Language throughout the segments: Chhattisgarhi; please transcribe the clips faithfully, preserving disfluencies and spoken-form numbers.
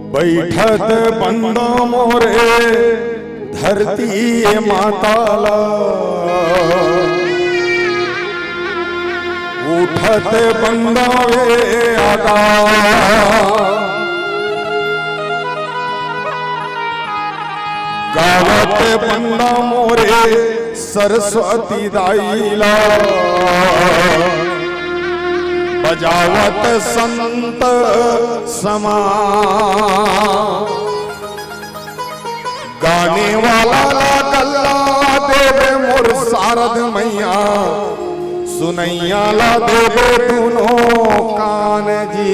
बैठत बंदा मोरे धरती माता ला, उठत बंदा वे आगा। गावत बंदा मोरे सरस्वती दाई ला, बजावत संत समा। गाने वाला ला गला देबे मोर शारद मैया, सुनैया ला देबे दुनो कान जी।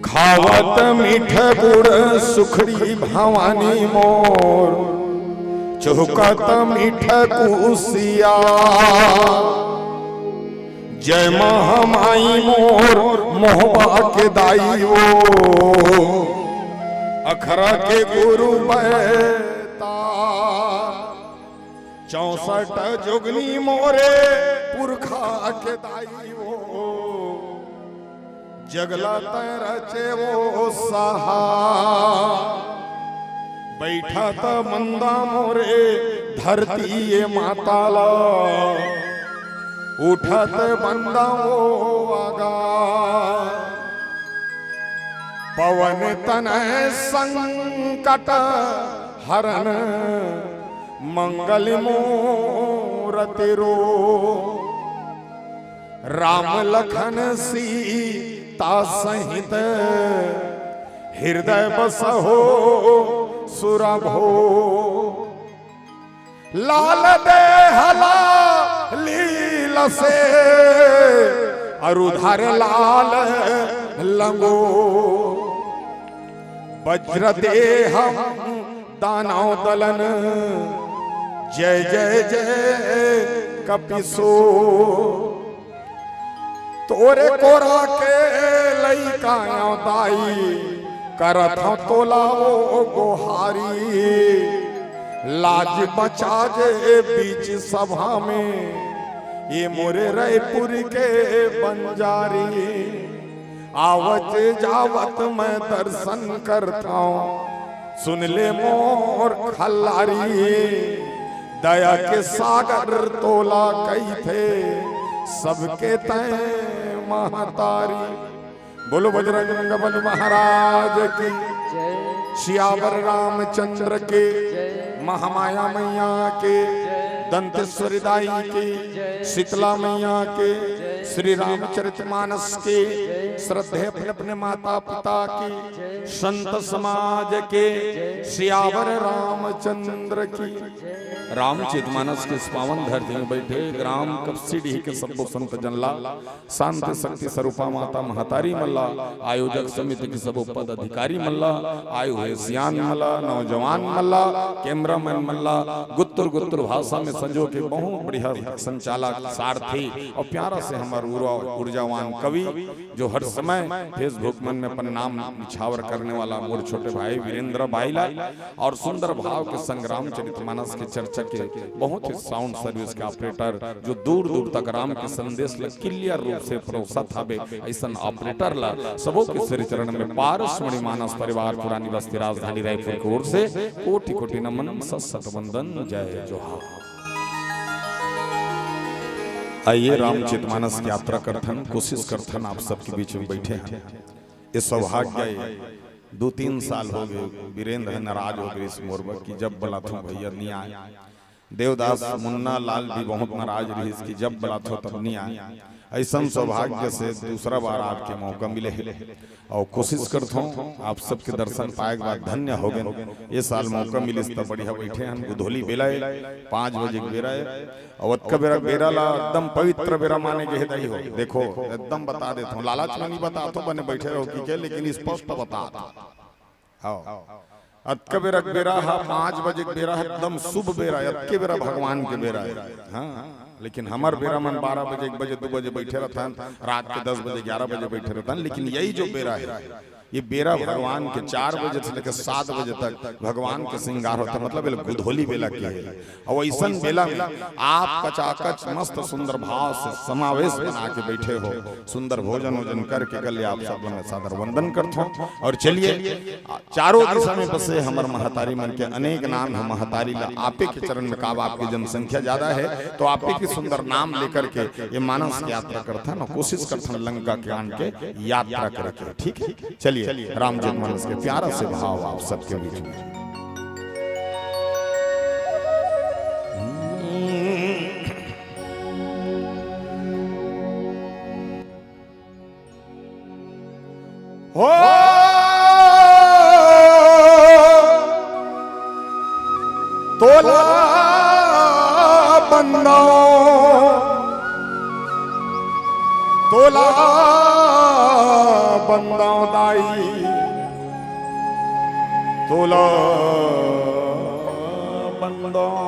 खावत मीठ गुड़ सुखड़ी भवानी मोर, चहुकत मीठ कुसिया। जय महामाई मोर मोहबा के दाई वो, अखरा के गुरु बैता। चौसठ जोगनी मोरे पुरखा के दाई वो, जगला तैं रचे वो सहा। बैठत बंदा मोरे धरती ये माता ला, उठत बंदा वो आगा। पवन तनय संकट हरन मंगल मूरति रो। राम लखन सीता सहित हृदय बसहो सुरभो। लाल देहला लील से अरु धर लाल लंगो। वज्र देह दानव दलन जय जय जय कपिसो। तोरे कोरा के लइका आंव दाई, करत हंव तोला वो गोहारी। लाज बचा जे बीच सभा में, ये मोरे रइपुर के बंजारी। आवत जावत मैं दर्शन करथंव, सुन ले मोर खल्लारी, दया के सागर तोला कहिथे, सबके तैं महतारी। बोलो बजरंग बली महाराज की, जय। सियावर रामचंद्र के, जय। महामाया मैया के, जय। दंतेश्वरी दाई की, जय। शीतला मैया के, जय। श्री रामचरित मानस के, जय। श्रद्धे अपने अपने माता पिता की, संत समाज के सियावर रामचंद्र की। रामचरित मानस के इस पावन धरती में बैठे ग्राम कपसीडीह के सब्बो संत जन ला, शांत शक्ति स्वरूपा माता महतारी मन ला, आयोजक समिति के सब्बो पदाधिकारी मन ला, आए हुए सियान मन ला, नौजवान मन ला, कैमरामैन मन ला, गुत्तुर गुत्तुर भाषा में संजो के बहुत बढ़िया संचालक, सारथी और प्यारा से हमर ऊर्जा-, ऊर्जावान कवि, जो हर समय Facebook मन में अपन नाम निछावर करने वाला मोर छोटे भाई वीरेंद्र भाई ला और सुंदर भाव के संग रामचरित मानस के चर्चा के बहुत ही sound service के operator, जो दूर दूर तक राम के संदेश ला clear रूप से परोसत हवे, ऐसन operator ला सबो के श्री चरण में पारसमणि मानस परिवार पुरानी बस्ती राजधानी रायपुर की ओर से कोटि कोटि नमन, सत सत वंदन, जय जोहार। आइए रामचरित मानस की यात्रा करथन, कोशिश करथन आप सबके बीच में बैठे हैं। ये सौभाग्य है, दो तीन साल हो गए, वीरेंद्र नाराज हो गए इस मोर बर कि जब बुलाथों भैया नहीं आए। देवदास मुन्ना लाल भी बहुत नाराज रहिस कि जब बुलाथों तब नहीं आए। ऐसन सौभाग्य से दूसरा बार आपके मौका मिले है और कोशिश करथों आप सबके दर्शन पाए के बाद धन्य हो गए। ये साल मौका मिलिस त बढ़िया बैठे हन। गुधोली बेरा है, पाँच बजे के बेरा है और अतका बेरा, बेरा ला एकदम पवित्र बेरा माने गे हे दाई हो। देखो एकदम बता देथों, लालच में नहीं बताथों बने बैठे रहो कि के, लेकिन स्पष्ट बता। हाँ, अतका बेरा के बेरा हा, पाँच बजे के बेरा हा, एकदम शुभ बेरा है, अतके बेरा भगवान के बेरा है। हाँ, लेकिन हमर बेरा मन बारह बजे, एक बजे, दो बजे बैठे रहथन, रात के दस बजे, ग्यारह बजे बैठे रहथन, लेकिन यही जो बेरा है, ये बेरा भगवान के चार बजे से लेकर सात बजे तक भगवान के श्रृंगार होता, मतलब ये गुधोली बेरा के है। और ऐसन बेरा में आप कचाकच मस्त सुंदर भाव से समावेश बना के बैठे हो, सुंदर भोजन वोजन करके कल आप सब मन सादर वंदन करथों। और चलिए, चारों दिशा में बसे हमर महतारी मन के अनेक नाम है। महतारी ला आपे के चरण में काब, आपकी जनसंख्या ज्यादा है तो आपे के सुंदर नाम लेकर के ये मानस की यात्रा करथन और कोशिश करथन लंका कांड के यात्रा करके। ठीक है, चलिए रामचरित मानस के प्यारा से भाव आप सबके बीच में। हो तोला बंदाओ, तोला बंदाओ दाई, तोला बंदाओ।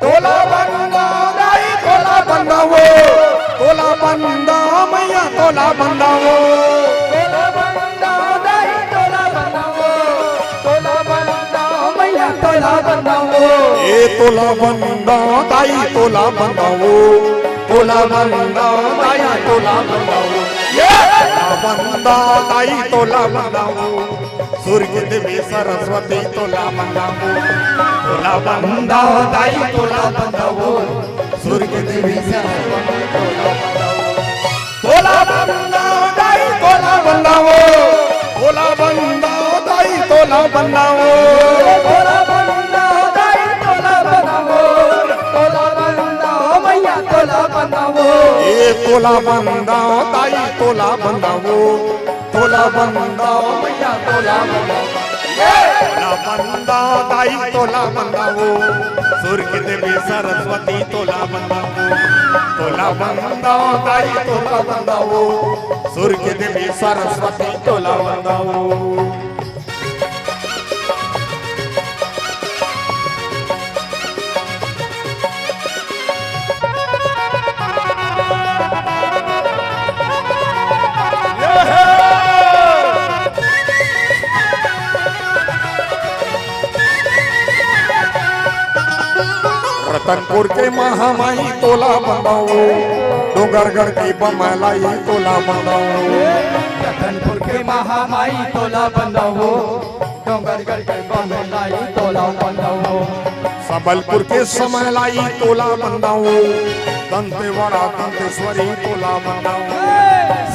तोला बंदा दाई, तोला बंदा वो, तोला बंदा मैया, तोला बंदा वो। तोला बंदा दाई, तोला बंदा वो, तोला बंदा मैया, तोला बंदा वो। ए तोला बंदा दाई, तोला बंदा वो, तोला बंदा मैया, तोला बंदा वो। ए तोला बंदा दाई, तोला बंदा वो। सूर्य के देवी सरस्वती तोला बंदावो, तोला बंदावो दाई तोला बंदावो। सूर्य के देवी सरस्वती तोला बंदावो, तोला बंदावो दाई तोला बंदावो, तोला बंदावो दाई तोला बंदावो। तोला बंदावो दाई तोला बंदावो, तोला बंदावो मैया तोला बंदावो। ए तोला बंदावो दाई तोला बंदावो। तोला बंदाओ मैया, तोला बंदाओ। ये! तोला बंदाओ दाई, तोला बंदाओ। सूर्य के देवी सरस्वती, तोला बंदाओ। तोला बंदाओ दाई, तोला बंदाओ। सूर्य के देवी सरस्वती, तोला बंदाओ। रतनपुर के महामाई तोला बंदाओ, डोंगरगढ़ की बमलाई तोला बंदाओ। रतनपुर के महामाई तोला बंदाओ, डोंगरगढ़ के बमलाई तोला बंदाओ। संबलपुर के समलाई तोला बंदाओ, दंतेवाड़ा दंतेश्वरी तोला बंदाओ।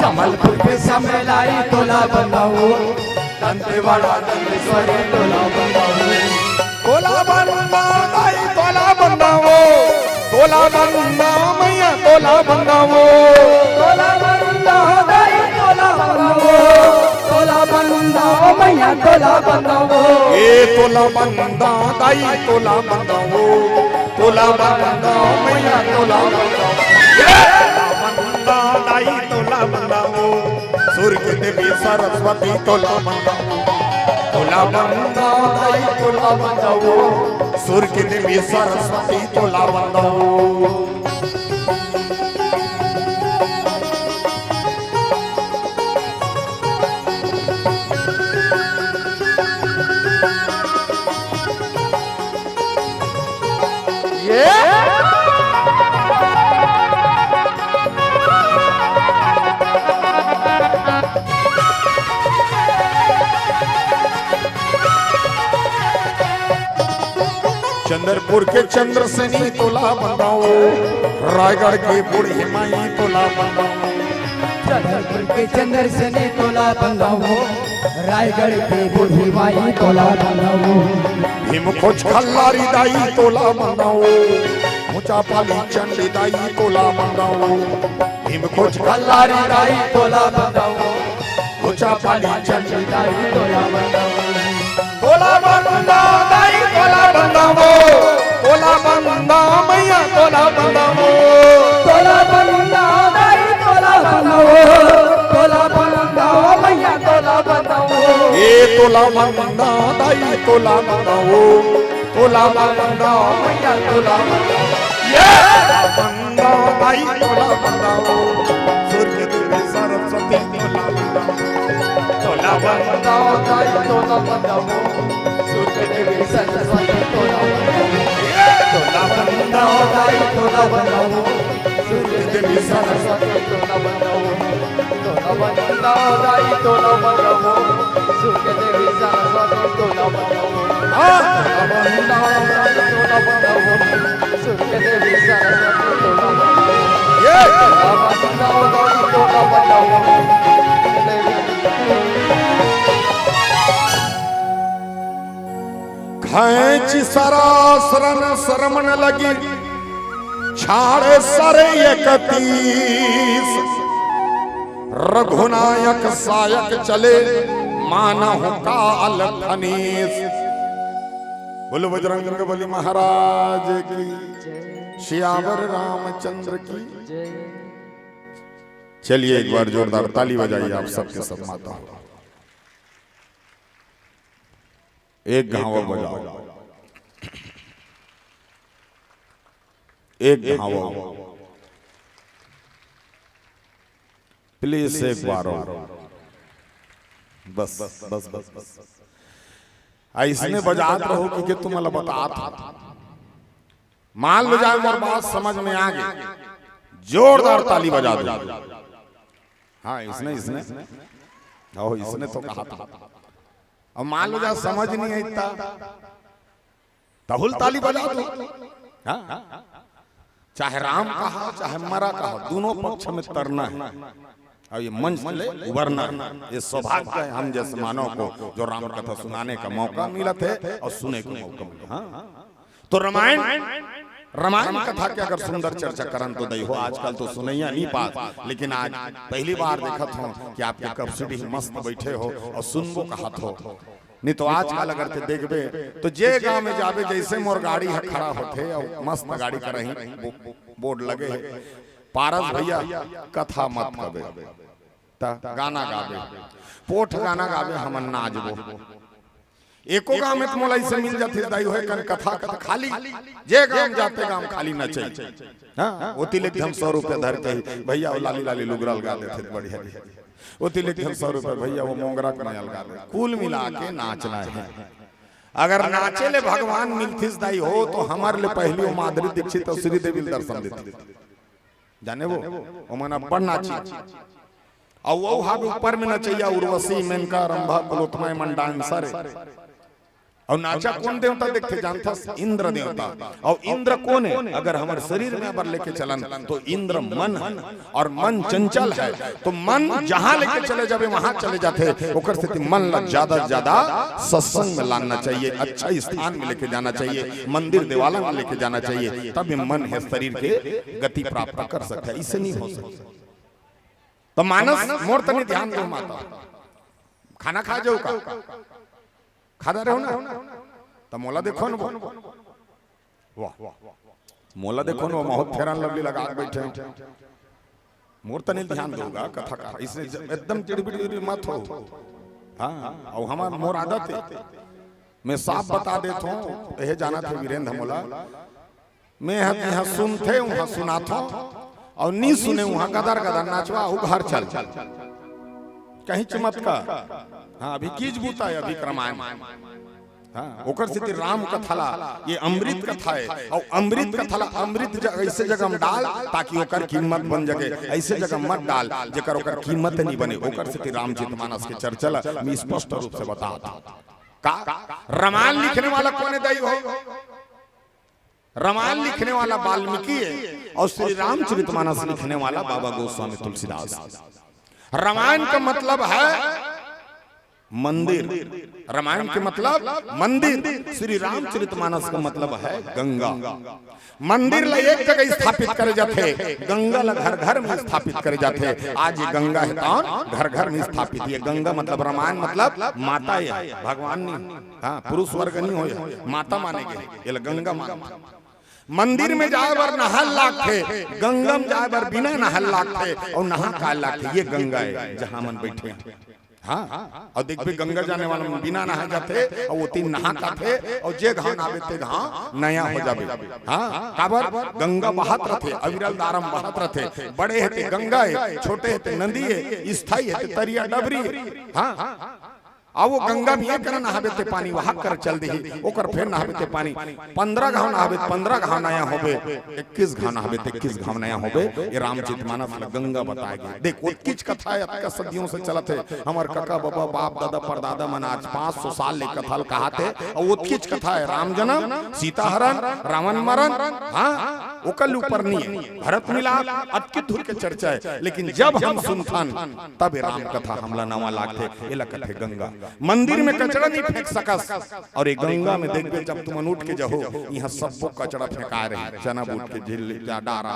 संबलपुर के समलाई तोला बंदाओ, दंतेवाड़ा दंतेश्वरी तोला बंदाओ। तोला बंदा दाई तोला बंदा वो, तोला बंदा मैया तोला बंदा वो। ए तोला बंदा दाई तोला बंदा वो, तोला बंदा मैया तोला बंदा वो। ए तोला बंदा दाई तोला बंदा वो, सुर के देवी सरस्वती तोला बंदा वो। तोला बंदा दाई तोला बंदा वो, सुर के देवी सरस्वती तोला बंदा वो। चंद्रपुर के चंद्रसेनी तोला बंदा वो, रायगढ़ के बूढ़ी माई तोला बंदा वो। चंद्रपुर के चंद्रसेनी तोला बंदा वो, रायगढ़ के बूढ़ी माई तोला बंदा वो। भीम खोज खल्लारी दाई तोला बंदा वो, ऊंचा पाली चंडी दाई तोला बंदा वो। भीम खोज खल्लारी दाई तोला बंदा वो, ऊंचा पाली चंडी दाई तोला बंदा वो। तोला बंदा दाई तोला बंदा वो, तोला बंदा मैया तोला बंदा वो। तोला बंदा दाई तोला बंदा वो, तोला बंदा मैया तोला बंदा वो। ए तोला बंदा दाई तोला बंदा वो, तोला बंदा मैया तोला बंदा वो। ए बंदा दाई तोला बंदा वो, सुर के देवी सरस्वती तोला बंदा वो। तोला बंदा दाई तोला बंदा वो, सुर के देवी सरस्वती तोला बंदा वो। ए तोला बंदा दाई तोला बंदा वो, सुर के देवी सरस्वती तोला बंदा वो। तोला बंदा दाई तोला बंदा वो, सुर के देवी सरस्वती तोला बंदा वो। हाँ। तोला बंदा दाई तोला बंदा वो, सुर के देवी सरस्वती तोला बंदा वो। ए। तोला बंदा दाई तोला बंदा वो, सुर के देवी। खैंच सरा सरन सरमन लगी, छाड़ सर इकतीस। रघुनायक सायक चले, मानहु काल फनीस। बोलो बजरंग बली महाराज की, सियावर रामचंद्र की। चलिए एक बार जोरदार ताली बजाइए आप सबके सब माता हो। एक घाव बजाओ, एक घाव। प्लीज एक बार और। बस, बस, बस, बस। अइसने बजात रहो कि, कि तुमला बतात हो। मान लो जाए मोर बात समझ में आ गई, जोरदार ताली बजा दो। हाँ, इसने, इसने। ओ, इसने तो कहा था। अब मान लो जा समझ नहीं है इतना, तहुल ताली बजा दो। हाँ? चाहे राम कहा, चाहे मरा कहा, दोनों पक्ष में तरना है। और ये मंच ले उबरना है। ये सौभाग्य है हम जैसे मानव को, जो राम कथा सुनाने का मौका मिला थे और सुने का मौका मिला। हाँ? तो रामायण, रामायण कथा के अगर सुंदर चर्चा करन तो दई हो, आजकल तो सुनैया नहीं पास, लेकिन आज पहली बार देखत हो कि आपके कपसिटी मस्त बैठे हो और सुनबो कहत हो। नहीं तो आजकल अगर ते देखबे तो जे गांव में जाबे, जैसे मोर गाड़ी ह खड़ा होथे और मस्त गाड़ी करही बो-, बोर्ड लगे हे, "पारस भैया कथा मत कबे, त गाना गाबे, पोठ गाना गाबे, हमन नाचबो।" एको गांव में त मोला अइसे मिल जाथे, दाई होय कन कथा, कथा खाली, जे गांव जाते गांव खाली नचई। हाँ, ओती ले हम सौ रुपया धर के ही, भैया वो लाली लाली लुगरा लगा देथे, बढ़िया। ओती ले हम सौ रुपया, भैया वो मोंगरा के नया लगा दे। कुल मिला के नाचना है। अगर नाचे ले भगवान मिलथिस दाई हो, तो हमर ले पहली वो माधुरी दीक्षित और श्रीदेवी ल दर्शन देती। जाने वो, ओमन अब्बड़ नाची। अउ वो हा भी ऊपर में नचैया उर्वशी, मेनका, रंभा, कुलोत्मा, एमन डांसर हे। अउ नाचा कोन देवता देखथे जानथस? इंद्र देवता। अउ इंद्र कोन हे? अगर हमर शरीर में अबर लेके चलन तो इंद्र मन हे, अउ मन चंचल हे, तो मन जहां लेके चले जाबे वहां चले जाथे। ओकर सेती मन ला ज्यादा से ज्यादा सत्संग में लानना चाहिए, अच्छा स्थान में लेके जाना चाहिए, मंदिर देवाला में लेके जाना चाहिए, तब ये मन हे शरीर के गति प्राप्त कर सकथे, अइसे नहीं हो सकथे। त मानस मोर तनी ध्यान दो माता, खाना खा जाओ का? खा रहे हो ना? त मोला देखो न वो। वाह, मोला देखो न वो, बहुत फेरन लवली लगा के बैठे हो। मोर तनी ध्यान दो गा, कथा का अइसे ज-, एकदम चिड़बिड़ मत हो। हाँ, अउ हमर मोर आदत हे, मैं साफ बता देत हूँ, यह जाना थे वीरेंद्र मोला, मैं ह इहाँ सुनथे, उहाँ सुनाथो, अउ नी सुने, उहाँ गदर गदर नाचवा, अउ घर चल। कहीं चमत्कार। हाँ, अभी कीज बूता हे, अभी क्रमायन। हाँ, ओकर सेती राम कथा ला, ये अमृत कथा हे, अउ अमृत कथा ला अमृत ज-, अइसे जगह में डाल, ताकि ओकर कीमत बन जगे। अइसे जगह मत डाल, जेकर ओकर कीमत नहीं बने। ओकर सेती रामचरित मानस के चर्चा ला मैं स्पष्ट रूप से बतात हूँ। का रामायण लिखने वाला कोन हे दाई हो? रामायण लिखने वाला वाल्मीकि हे अउ श्री रामचरित मानस लिखने वाला बाबा गोस्वामी तुलसीदास। रामायण का मतलब हे मंदिर, रामायण के मतलब मंदिर, श्री रामचरित मानस का मतलब हे गंगा। मंदिर ला एक जगह स्थापित करे जाथे, गंगा ला घर घर में स्थापित करे जाथे। आज ये गंगा हे तौन घर घर में स्थापित। ये गंगा मतलब रामायण मतलब माता हे, भगवान नहीं। हाँ, पुरुष वर्ग नहीं होय, माता माने गे, ये ला गंगा मानथे। मंदिर में जाए बर नहाय लागथे, गंगा में जाए बर बिना नहाय लागथे, अउ नहा काय लागथे? ये गंगा हे, जहाँ मन बैठे हैं। हाँ, अउ देखबे गंगा जाने वाला मन बिना नहाय जाथे, अउ ओती नहा काथे, अउ जे घाव नहाबे ते घाव नया हो जाबे। हाँ, काबर? गंगा बहत रथे, अविरल धारा म बहत रथे, बड़े हे ते गंगा हे, छोटे हे ते नदी हे, स्थायी हे ते तरिया डबरी हे। हाँ, अउ वो गंगा में एक करा नहाबे ते पानी वहां कर चल देही, ओकर फेर नहाबे ते पानी, पंद्रह घाव नहाबे, पंद्रह घाव नया होबे, इक्कीस घाव नहाबे ते इक्कीस घाव नया होबे। ये रामचरित मानस ला गंगा बताय गे। देख, ओतकीच कथा हे, अतका सदियों से चलत हे। हमर कका, बबा, बाप, दादा, परदादा मन आज पाँच सौ साल ले कथा ल कहाथे, अउ ओतकीच कथा हे, राम जनम, सीता हरण, रावण मरण, हाँ, ओकर ले ऊपर नहीं हे। भरत मिलाप, अतकी दूर के चर्चा हे, लेकिन जब हम सुनथन, तब ये राम कथा हमला नवा लागथे। एला कथे गंगा। मंदिर में कचरा नहीं फेंक सकस। अउ ये गंगा में देखबे, जब तुमन उठ के जाहू, इहाँ सब्बो कचरा फेंकाय रही, चना बूट के झिल्ली, जा डारा,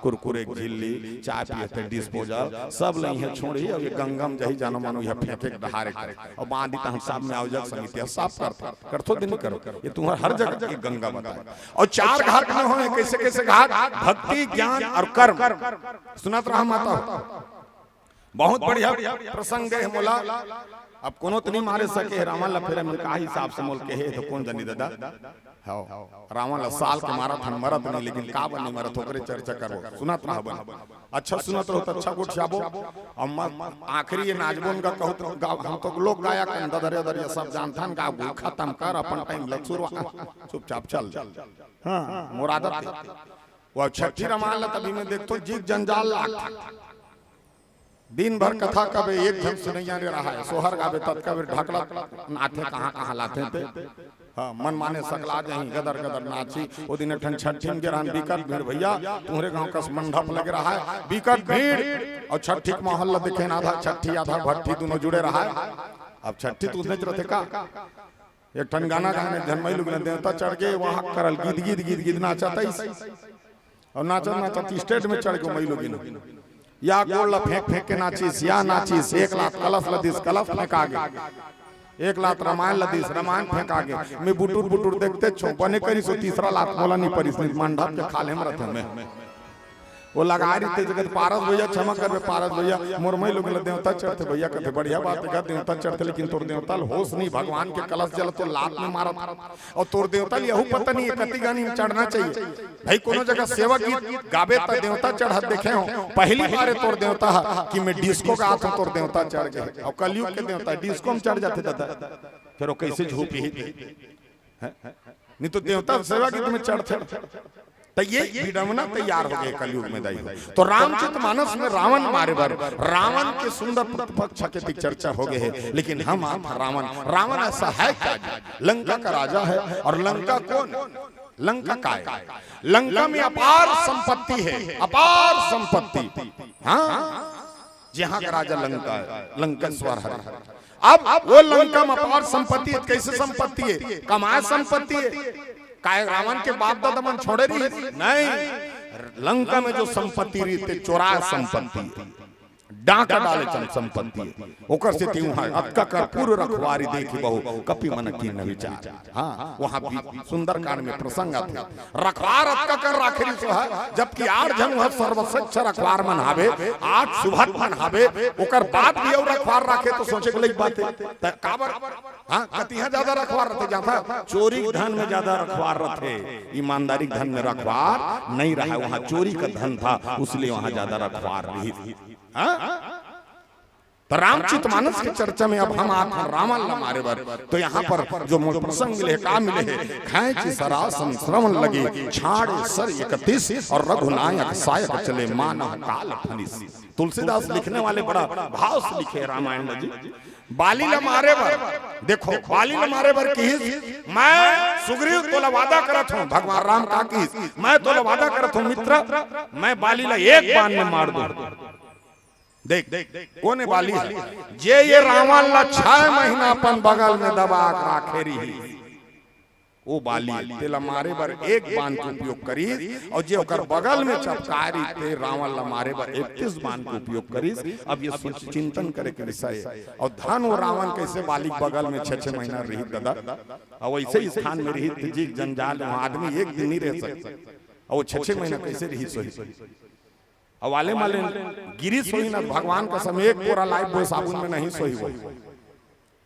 कुरकुरे के झिल्ली, चाय पिए ते disposal, सब ल इहाँ छोड़ही। अउ ये गंगा में जाही, जानो मानो इहाँ फेंके के डहारे करे। अउ बांधी तहन सब में आयोजक समिति ह साफ करथे, करथो दिन करो। ये तुम्हार हर जगह ये गंगा बताय। अउ चार घाट में होय, कइसे कइसे घाट? भक्ति, ज्ञान अउ कर्म। सुनत रहा माता हो। बहुत बढ़िया प्रसंग दे हे मोला। अब कोनो तो नहीं मारे सके हे रावण ला, फेर हमन का हिसाब से मोल कहे हे तो कोन जनी दादा? हव, रावण ला साल के मारत हन, मरत नहीं, लेकिन काबर नहीं मरत, ओकरे चर्चा करबो। सुनत रहा बन, अच्छा सुनत रहो तो अच्छा गोठियाबो। अउ म-, आखिरी ये नाचबो न गा कहूत गा-, हम तो लोक गायक हन, ददरिया ददरिया सब जानथन, गाबो खत्म कर, अपन time लग शुरू, चुपचाप चल। हाँ, मोर आदत हे। वो छठी रामायण ला तभी मैं देखथो, जीव जंजाल लागथे। दिन भर कथा कबे एक झन सुनइया नइ रहय, सोहर गाबे ततका बेर ढकलत नाचे, कहाँ कहाँ लाथे ते। हाँ, मन माने सकला जाही, गदर गदर नाची। ओ दिन एक ठन छट्ठी में गे रहन, बिकट भीड़ भइया, तुंहरे गांव कस मंडप लगे रहय, बिकट भीड़। अउ छट्ठी के माहौल ल देखेन, आधा छट्ठी आधा भट्ठी दुनों जुड़े रहय। अब छट्ठी तो उसनेच रथे का, एक ठन गाना गाने, एक झन माईलोगिन देवता चढ़ गे, वहां करल गिद गिद गिद गिद नाचत आइस। अउ नाचत नाचत stage में चढ़ गे माईलोगिन। या गोड़ ला फेंक फेंक के नाचिस, या नाचिस, एक लात कलश ला दिस, कलश फेंका गे। एक लात रामायण ला दिस, रामायण फेंका गे। मैं बुटुर बुटुर देखतेच हों, बने करिस ओ तीसरा लात मोला नी परिस, नी मंडप के खाल्हे में रथें मैं। ओ लगाय रहिथे जगत पारस भइया, क्षमा करबे पारस भइया, मोर माईलोगिन ला देवता चढ़थे भइया, कथे बढ़िया बात हे गा, देवता चढ़थे, लेकिन तोर देवता ल होश नहीं, भगवान के कलश जलत हे, लात में मारत हे। अउ तोर देवता ल यहू पता नहीं हे कति गानी में चढ़ना चाहिए। भाई, कोनो जगह सेवा गीत गाबे त देवता चढ़त देखे हों, पहली बार हे तोर देवता ह कि मैं disco गात हों, तोर देवता चढ़ गे। अउ कलयुग के देवता disco में चढ़ जाथे दादा, फेर ओ कइसे झूपही? हैं? नहीं तो देवता सेवा गीत में चढ़थे। त ये विडंबना तैयार हो गए कलयुग में दाई हो। तो रामचरित मानस में रावण मारे बर, रावण के सुंदर प्रतिपक्ष के ती चर्चा हो गए है, लेकिन हम आप रावण, रावण ऐसा है क्या जी? लंका का राजा है। और लंका कौन? लंका का है? लंका में अपार संपत्ति है, अपार संपत्ति। हाँ, जहाँ का राजा लंका है, लंकेश्वर है। अब वो लंका में अपार संपत्ति है, कैसे संपत्ति है? कमाए संपत्ति है। काय रावण के बाप दादा मन छोड़े रही? नहीं, लंका में जो संपत्ति रही ते चोराए संपत्ति है, डाका डाले चल संपत्ति है। ओकर सेती उहाँ अतका कर पूर्व रखवारी देखी बहु कपि मन कीन्ह विचार। हाँ, वहाँ भी सुंदरकांड में प्रसंग आथे। रखवार अतका कर राखे रहिस हे, जबकि आठ झन वहाँ सर्वश्रेष्ठ रखवार मन हावे, आठ सुभग मन हावे, ओकर बाद भी अउ रखवार राखे तो सोचे के लइक बात हे। त काबर? हाँ, कतिहा ज्यादा रखवार रथे, जाथा चोरी के धन में ज्यादा रखवार रथे, ईमानदारी के धन में रखवार नहीं रहा, वहाँ चोरी का धन था, उसलिए वहाँ ज्यादा रखवार रही। हाँ? तो रामचरित मानस के चर्चा में अब हम आत हन रावण ला मारे बर। तो यहाँ पर जो मूल प्रसंग मिले हे, का मिले हे? खैंचि सरासन श्रवण लगी, छाड़े सर इकतीस, और रघुनायक सायक चले, मानव काल फनिस। तुलसीदास लिखने वाले बड़ा भाव से लिखे हे रामायण ला जी। बाली ला मारे बर, देखो, बाली ला मारे बर किहिस, मैं सुग्रीव तोला वादा करत हूँ, भगवान राम का किहिस, मैं तोला वादा करत हूँ मित्र, मैं बाली ला एक बाण में मार दूँ। देख, कोन ए बाली हे? जे ये रावण ला छह महीना अपन बगल में दबा के राखे रही, वो बाली तेला मारे बर एक बाण के उपयोग करिस, और जे ओकर बगल में चपकाए रही, ते रावण ला मारे बर इकतीस बाण के उपयोग करिस। अब ये सोच, चिंतन करे के विषय हे। और धन वो रावण कैसे बाली के बगल में छह छह महीना रही दादा, और वैसे ही स्थान में रही, तो जी जंजाल, वहाँ आदमी एक दिन नहीं रह सकता, और वो छह छह महीना कैसे रही सोई? अउ वाले माले गिरी सोई न, भगवान कसम, एक बोरा लाइफबॉय साबुन में नहीं सोई वो।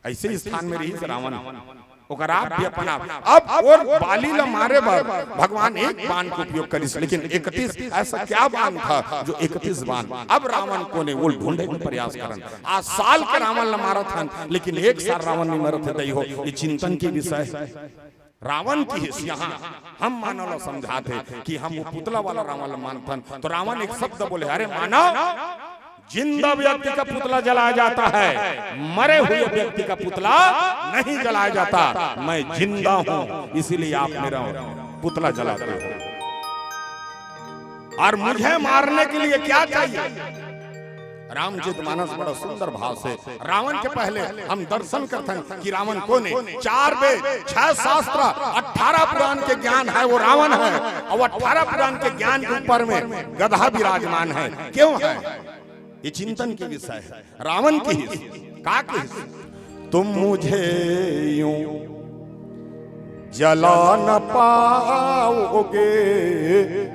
ऐसे ही स्थान में रहिस रावण। ओकर आप भी अपन आप। अब वो बाली ला मारे बर भगवान एक बाण के उपयोग करिस, लेकिन इकतीस, ऐसा क्या बाण था जो इकतीस बाण? अब रावण कोन ए, वो ढूंढे के प्रयास करन। आज साल के रावण ला मारत हन, लेकिन एक साल रावण नहीं मरत हे, दई हो, ये चिंतन के विषय हे। रावण किहिस, यहाँ हम मानव ला समझात हे कि हम वो पुतला वाला रावण ला मानथन। तो रावण एक शब्द बोले, अरे मानव, जिंदा व्यक्ति का पुतला जलाया जाता है, मरे हुए व्यक्ति का पुतला नहीं जलाया जाता। मैं जिंदा हूँ, इसीलिए आप मेरा पुतला जलाते हो। और मुझे मारने के लिए क्या चाहिए? रामचरित मानस बड़ा सुंदर भाव से रावण के पहले हम दर्शन करथन कि रावण कोन हे। चार वेद, छह शास्त्र, अठारह पुराण के ज्ञान हे, वो रावण हे। और अठारह पुराण के ज्ञान के ऊपर में गधा विराजमान हे। क्यों हे? ये चिंतन के विषय हे। रावण किहिस, का किहिस? तुम मुझे यूं जला न पाओगे,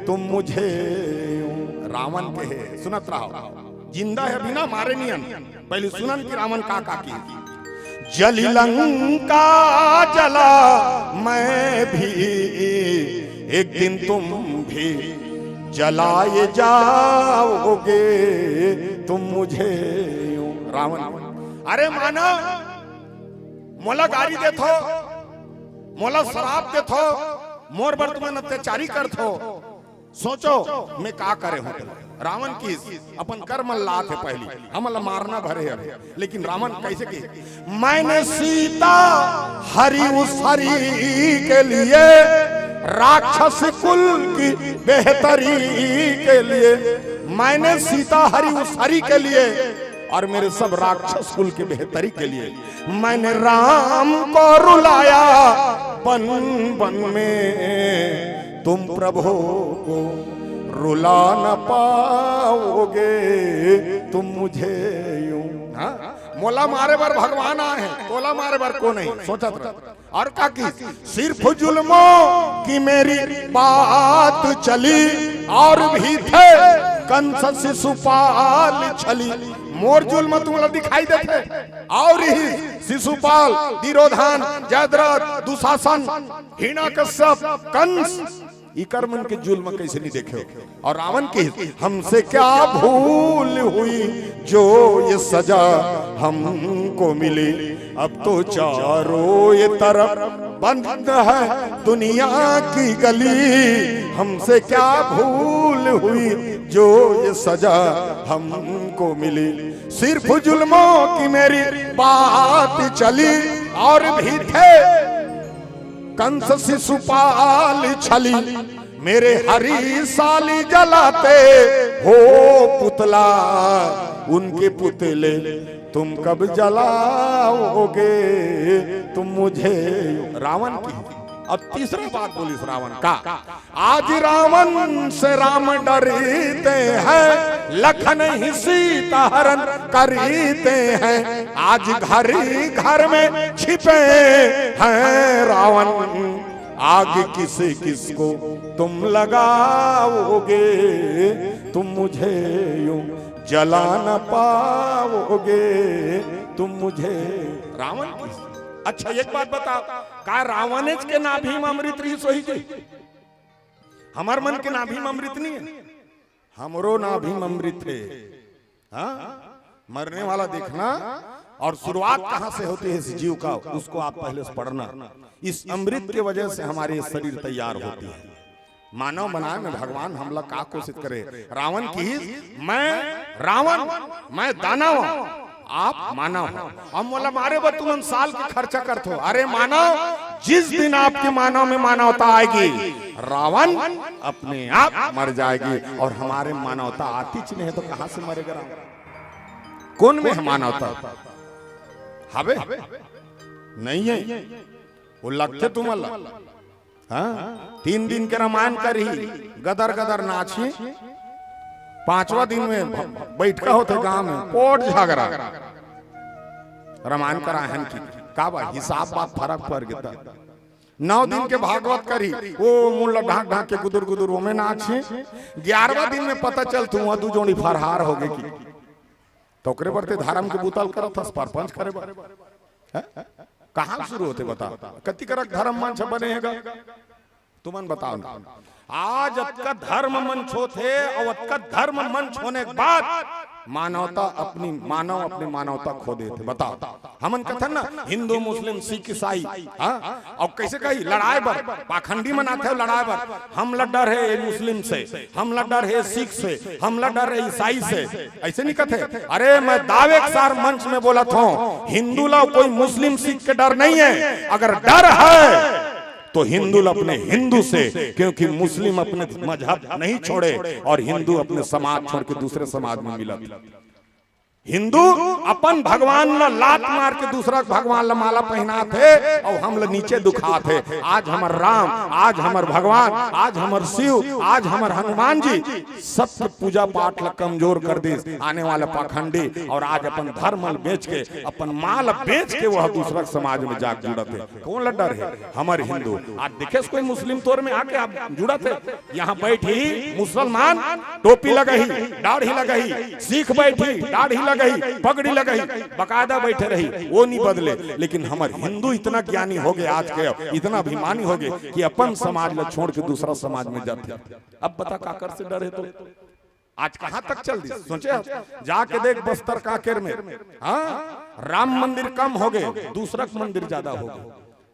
तुम मुझे यूं। रावण कहे, सुनत रहो, जिंदा हे, अभी ना मारे नियन। पहले सुनन कि रावण का का किहिस। जली लंका जला मैं भी, एक दिन तुम भी जलाए जाओगे, तुम मुझे यूं। रावण, अरे मानव, मोला गारी देथो, मोला श्राप देथो, मोर बर तुमन अत्याचारी करथो। सोचो, मैं का करे हूँ। रावण किहिस, अपन कर्म ला लाथे पहली, हमला मारना भरे हे। लेकिन रावण कैसे किहिस? मैंने सीता हरी उस हरी के लिए, राक्षस कुल की बेहतरी के लिए, मैंने सीता हरी उस हरी के लिए और मेरे सब राक्षस कुल की बेहतरी के लिए मैंने राम को रुलाया बन बन में, तुम प्रभु को रुला न पाओगे, तुम मुझे यूं। हाँ? मोला मारे बर भगवान आए हे, तोला मारे बर कोन ए? सोचत रह। और का किहिस? सिर्फ जुल्मों की मेरी बात चली, और भी थे कंस शिशुपाल छली। मोर जुल्म तुमला दिखाई देथे, और ही शिशुपाल, दुर्योधन, जयद्रथ, दुशासन, हिरण्यकश्यप, कंस, इकर मन के जुल्म कैसे नहीं देखे हो? और रावण किहिस, हमसे क्या भूल हुई जो ये सजा हमको मिली, अब तो चारों ये तरफ बंद है दुनिया की गली, हमसे क्या भूल हुई जो ये सजा हमको मिली। सिर्फ जुल्मों की मेरी बात चली, और भी थे कंस शिशुपाल छली। मेरे हरी साली जलाते हो पुतला, उनके पुतले तुम कब जलाओगे तुम मुझे। रावण की। अब तीसरा बात बोलिस रावण का, आज रावण से राम डरते हैं, लखन ही सीता हरण करते हैं। आज घर ही घर में छिपे हैं रावण, आग किस किस को तुम लगाओगे, तुम मुझे यूं जला न पाओगे तुम मुझे। रावण की। अच्छा, एक बात बताओ, का रावणेच के नाभि में अमृत रहिस होही जी? हमर मन के नाभि में अमृत नहीं है, हमरो नाभि में अमृत है। हाँ, मरने वाला देखना, और शुरुआत कहाँ से होती है इस जीव का, उसको आप पहले से पढ़ना। इस अमृत के वजह से हमारे शरीर तैयार होती है। मानव बनाए में भगवान हमला का कोशिश करे? रावण की, मैं रावण, मैं दानव, आप मानव हो। अब मोला मारे बर तुमन साल के खर्चा करथो। अरे मानव, जिस दिन आपके मानव में मानवता आएगी, रावण अपने आप मर जाएगी। और हमारे मानवता आती च नहीं है तो कहाँ से मरेगा रावण? कौन में है मानवता? हवे? नहीं है। वो लगथे तुमन ला। हाँ, तीन दिन के रामायण करही, गदर गदर नाचही। पांचवा दिन में ब-, बइठका होथे गांव में, पोट झगरा। रामायण कराहन की का बा, हिसाब बात फरक पड़ गे। नौ दिन के भागवत करही, ओ मुंह ला ढांक ढांक के गुदुर गुदुर ओमे नाचही। ग्यारहवा दिन में पता चलथे, वहां दू जोड़ी फरहार हो गे की। तो ओकरे बर ते धर्म के बुता ल करत हस, परपंच करे बर। हैं? कहाँ शुरू होथे बता? कति करक धर्म मंच बने हे गा? तुमन बताओ ना। आज अतका धर्म मंच होथे अउ अतका धर्म मंच होने के बाद मानवता अपनी, मानव अपनी मानवता खो देथे। बताओ, हमन कथन ना हिंदू, मुस्लिम, सिख, ईसाई, हाँ? अउ कइसे कही लड़ाए बर, पाखंडी मन आथे लड़ाए बर, हमला डर हे ये मुस्लिम से, हमला डर हे सिख से, हमला डर हे ईसाई से, अइसे नहीं कथे। अरे मैं दावे के सार मंच में बोलत हंव, हिंदू ला कोई मुस्लिम सिख के डर नहीं है, अगर डर है तो हिंदू ला अपने हिंदू से, क्योंकि मुस्लिम अपने मजहब नहीं छोड़े और हिंदू अपने समाज छोड़ के दूसरे समाज में मिलत। हिंदू अपन भगवान ला लात मार के दूसरा भगवान ला माला पहनात हे अउ हमला नीचे दुखात हे। आज हमर राम, आज हमर भगवान, आज हमर शिव, आज हमर हनुमान जी सबके पूजा पाठ ला कमजोर कर दिस आने वाला पाखंडी, अउ आज अपन धर्म ला बेच के, अपन माँ ला बेच के वह दूसरा समाज में जाके जुड़त हे। कौन ला डर हे? हमर हिंदू। आज देखेस कोई मुस्लिम तोर में आके आप जुड़त हे? यहाँ बइठही मुसलमान, टोपी लगही, दाढ़ी लगही, सिख बइठही, दाढ़ी लगही, पगड़ी लगही, बकायदा बइठे रही, वो नहीं बदले। लेकिन हमर हिंदू इतना ज्ञानी हो गे आज के, इतना अभिमानी हो गे कि अपन समाज ला छोड़ के दूसरा समाज में जाथे। अब बता काकर से डर हे तो? आज कहाँ तक चल दिस? सोचे हस? जाके देख बस्तर कांकेर में, हाँ, राम मंदिर कम हो गे, दूसरा मंदिर ज्यादा हो गे।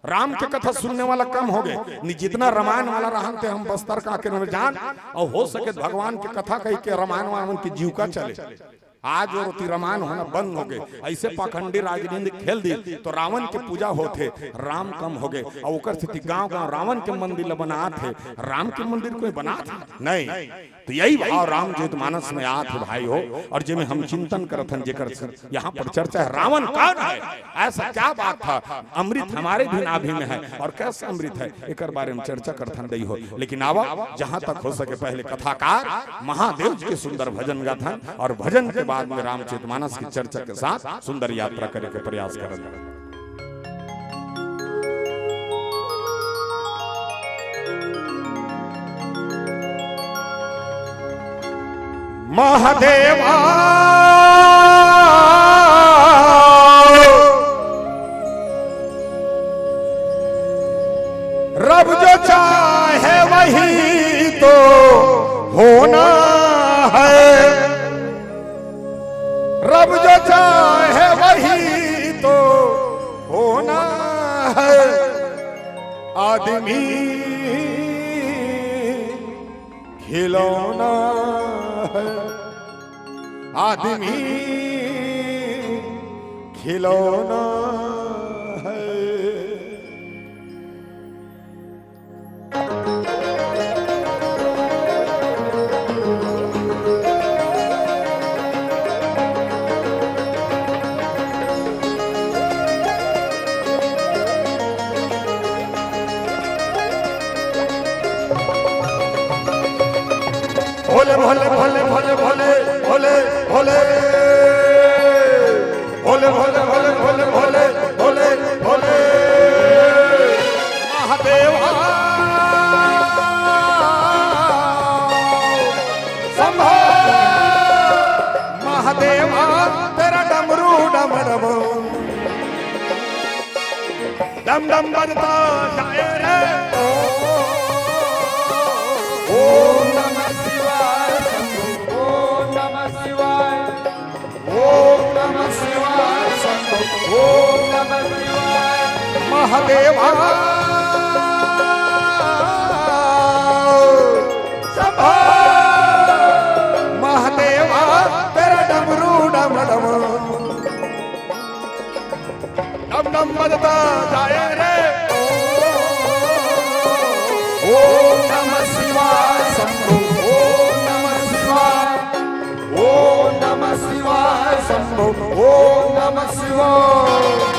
राम के कथा सुनने वाला कम हो गे। नहीं, जितना रामायण वाला रहन ते हम बस्तर कांकेर में जान, अउ हो सके भगवान के कथा कहि के रामायण वामन के जीव का चले। आज वो रोती रामायण होना बंद हो गे। अइसे पाखंडी राजनीति खेल दिस तो रावण के पूजा होथे, राम कम हो गे। अउ ओकर सेती गांव गांव रावण के मंदिर ल बनात हे, राम के मंदिर कोई बनात हे? नहीं। तो यही भाव रामचरित मानस में आत हे भाई हो, अउ जेमे हम चिंतन करत हन, जेकर यहाँ पर चर्चा हे, रावण कौन है, ऐसा क्या बात था, अमृत हमारे भी नाभि में है, अउ कैसा अमृत है, एकर बारे में चर्चा करथन दई हो। लेकिन आवा, जहाँ तक हो सके पहले कथाकार महादेव जी के सुंदर भजन गाथन अउ भजन के बाद में रामचरित मानस की चर्चा के साथ सुंदर यात्रा करे के प्रयास करथन। महादेवा रब जो चाहे वही तो होना है, रब जो चाहे वही तो होना है। खिलौना है, आदमी खिलौना है। भोले भोले भोले भोले भोले भोले भोले भोले भोले भोले भोले भोले भोले भोले महादेवा शंभो महादेवा तेरा डमरू डम डम डम डम बजता जाए रे। ओम नमः शिवाय शंभो, ओम नमः शिवाय, ओम नमः शिवाय शंभो, ओम नमः शिवाय महादेवा शंभो महादेवा तेरा डमरू डम डम डम डम बजता जाए रे। ओम नमः शिवाय शंभो, ओम नमः शिवाय, ओम नमः शिवाय शंभो, ओम नमः शिवाय।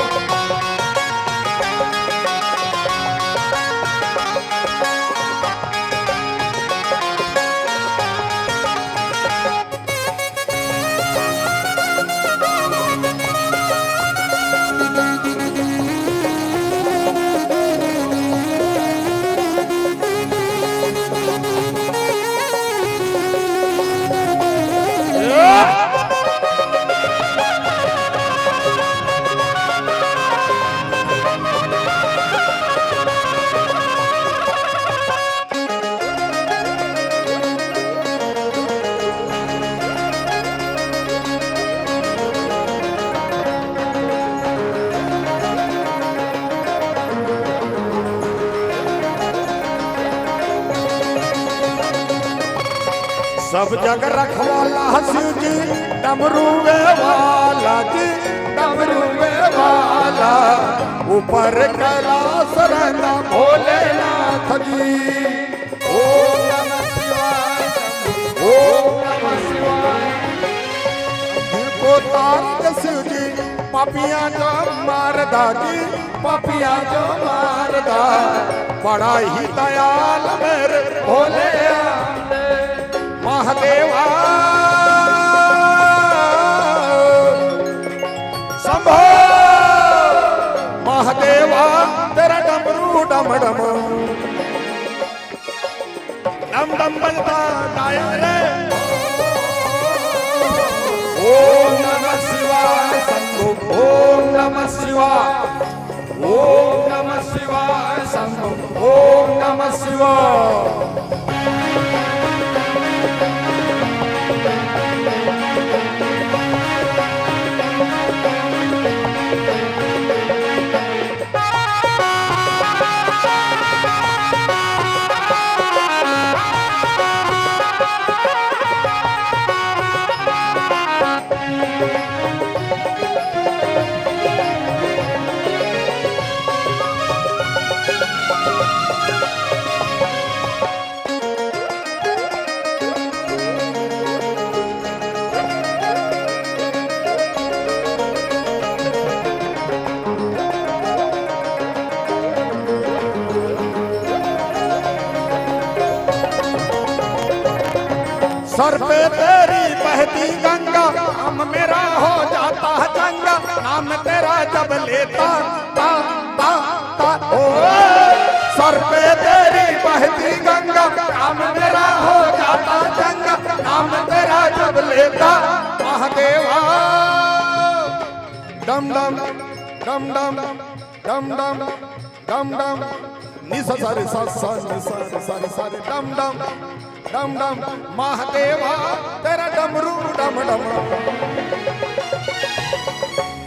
सब जग रखवाला शिव जी, डमरुए वाला जी, डमरुए वाला, ऊपर कैलाश रहना भोलेनाथ जी। ओम नमः शिवाय शंभो, ओम नमः शिवाय। दिल को तारक शिव जी, पापियां जो मारदा जी, पापियां जो मारदा, बड़ा ही दयाल मेरे भोले महादेवा शंभो महादेवा तेरा डमरू डम डम डम डम बजता जाए रे। ओम नमः शिवाय शंभो, ओम नमः शिवाय, ओम नमः शिवाय शंभो, ओम नमः शिवाय। सर पे तेरी बहती गंगा, काम मेरा हो जाता है चंगा, नाम तेरा जब लेता ता ता ता ओ। सर पे तेरी बहती गंगा, काम मेरा हो जाता चंगा, नाम तेरा जब लेता महादेवा। डम डम डम डम डम डम डम डम, निसा सारे सा सा निसा सारे सारे डम डम डम डम, महादेवा तेरा डमरू डम डम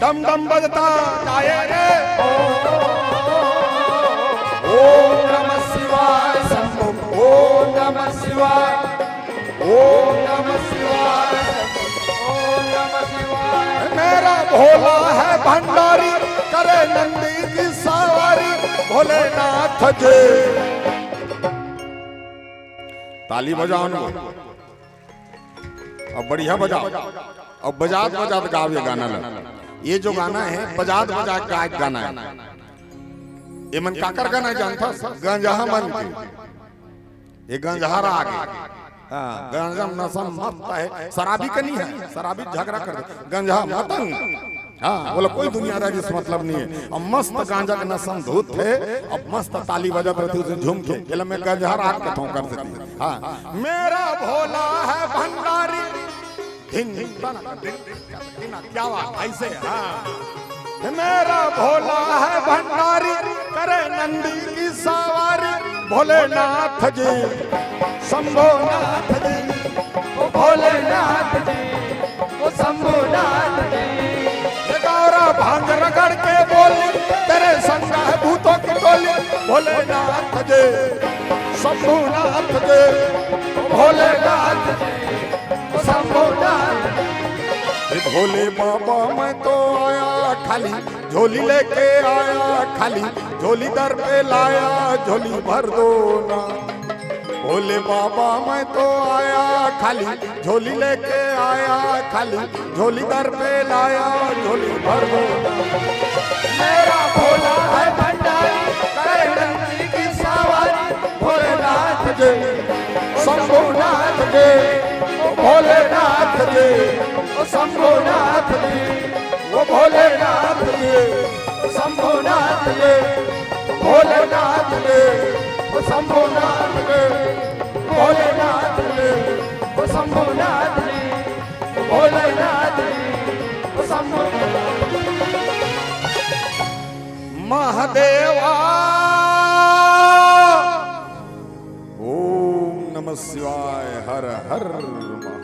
डम डम बजता जाए रे। ओम नमः शिवाय। भोला है भंडारी, करे नंदी की सवारी, भोलेनाथ जी। ताली बजाओ ना। अब बढ़िया बजाओ। अब बजात बजात गाओ ये गाना ला। ये जो गाना है, बजात बजात गाए गाना है। ये मन काकर गाना है जानता? गंजहा मन के। ये गंजहा राग है। हाँ, गंजहा नशा मस्त है। शराबी का नहीं है, शराबी झगड़ा कर दे। गंजहा मतंग। हाँ, बोला कोई दुनियादारी से मतलब नहीं है। अब मस्त गांजा के नशा में धुत थे, अब मस्त ताली बजत रहती उसे झूम के। ये ला मैं गंजहा राग कथों कर देती। हाँ, मेरा भोला है भंडारी। धिन, धिन, तना, धिन, धिन, क्या बात, ऐसे, हाँ। मेरा भोला है भंडारी, करे नंदी की सवारी, भोलेनाथ जी, शंभोनाथ जी, ओ भोलेनाथ जी, ओ शंभोनाथ जी। ये गौरा भांग रगड़ के बोली, तेरे संग है भूतों की टोली, भोलेनाथ जी, शंभोनाथ जी, ओ भोलेनाथ जी। शंभोनाथ। हे भोले बाबा, मैं तो आया खाली, झोली लेके आया खाली, झोली दर पे लाया, झोली भर दो ना। भोले बाबा, मैं तो आया खाली, झोली लेके आया खाली, झोली दर पे लाया, झोली भर दो ना। मेरा भोला है भंडारी, करे नंदी की सवारी, भोलेनाथ जी, शंभुनाथ जी, ओ भोलेनाथ जी, ओ शंभुनाथ जी, ओ भोलेनाथ जी, शंभुनाथ जी, भोलेनाथ जी, ओ शंभुनाथ जी, भोलेनाथ जी, ओ शंभुनाथ जी, भोलेनाथ जी, ओ शंभुनाथ। महादेवा। ओम नमः शिवाय, हर हर महादेव।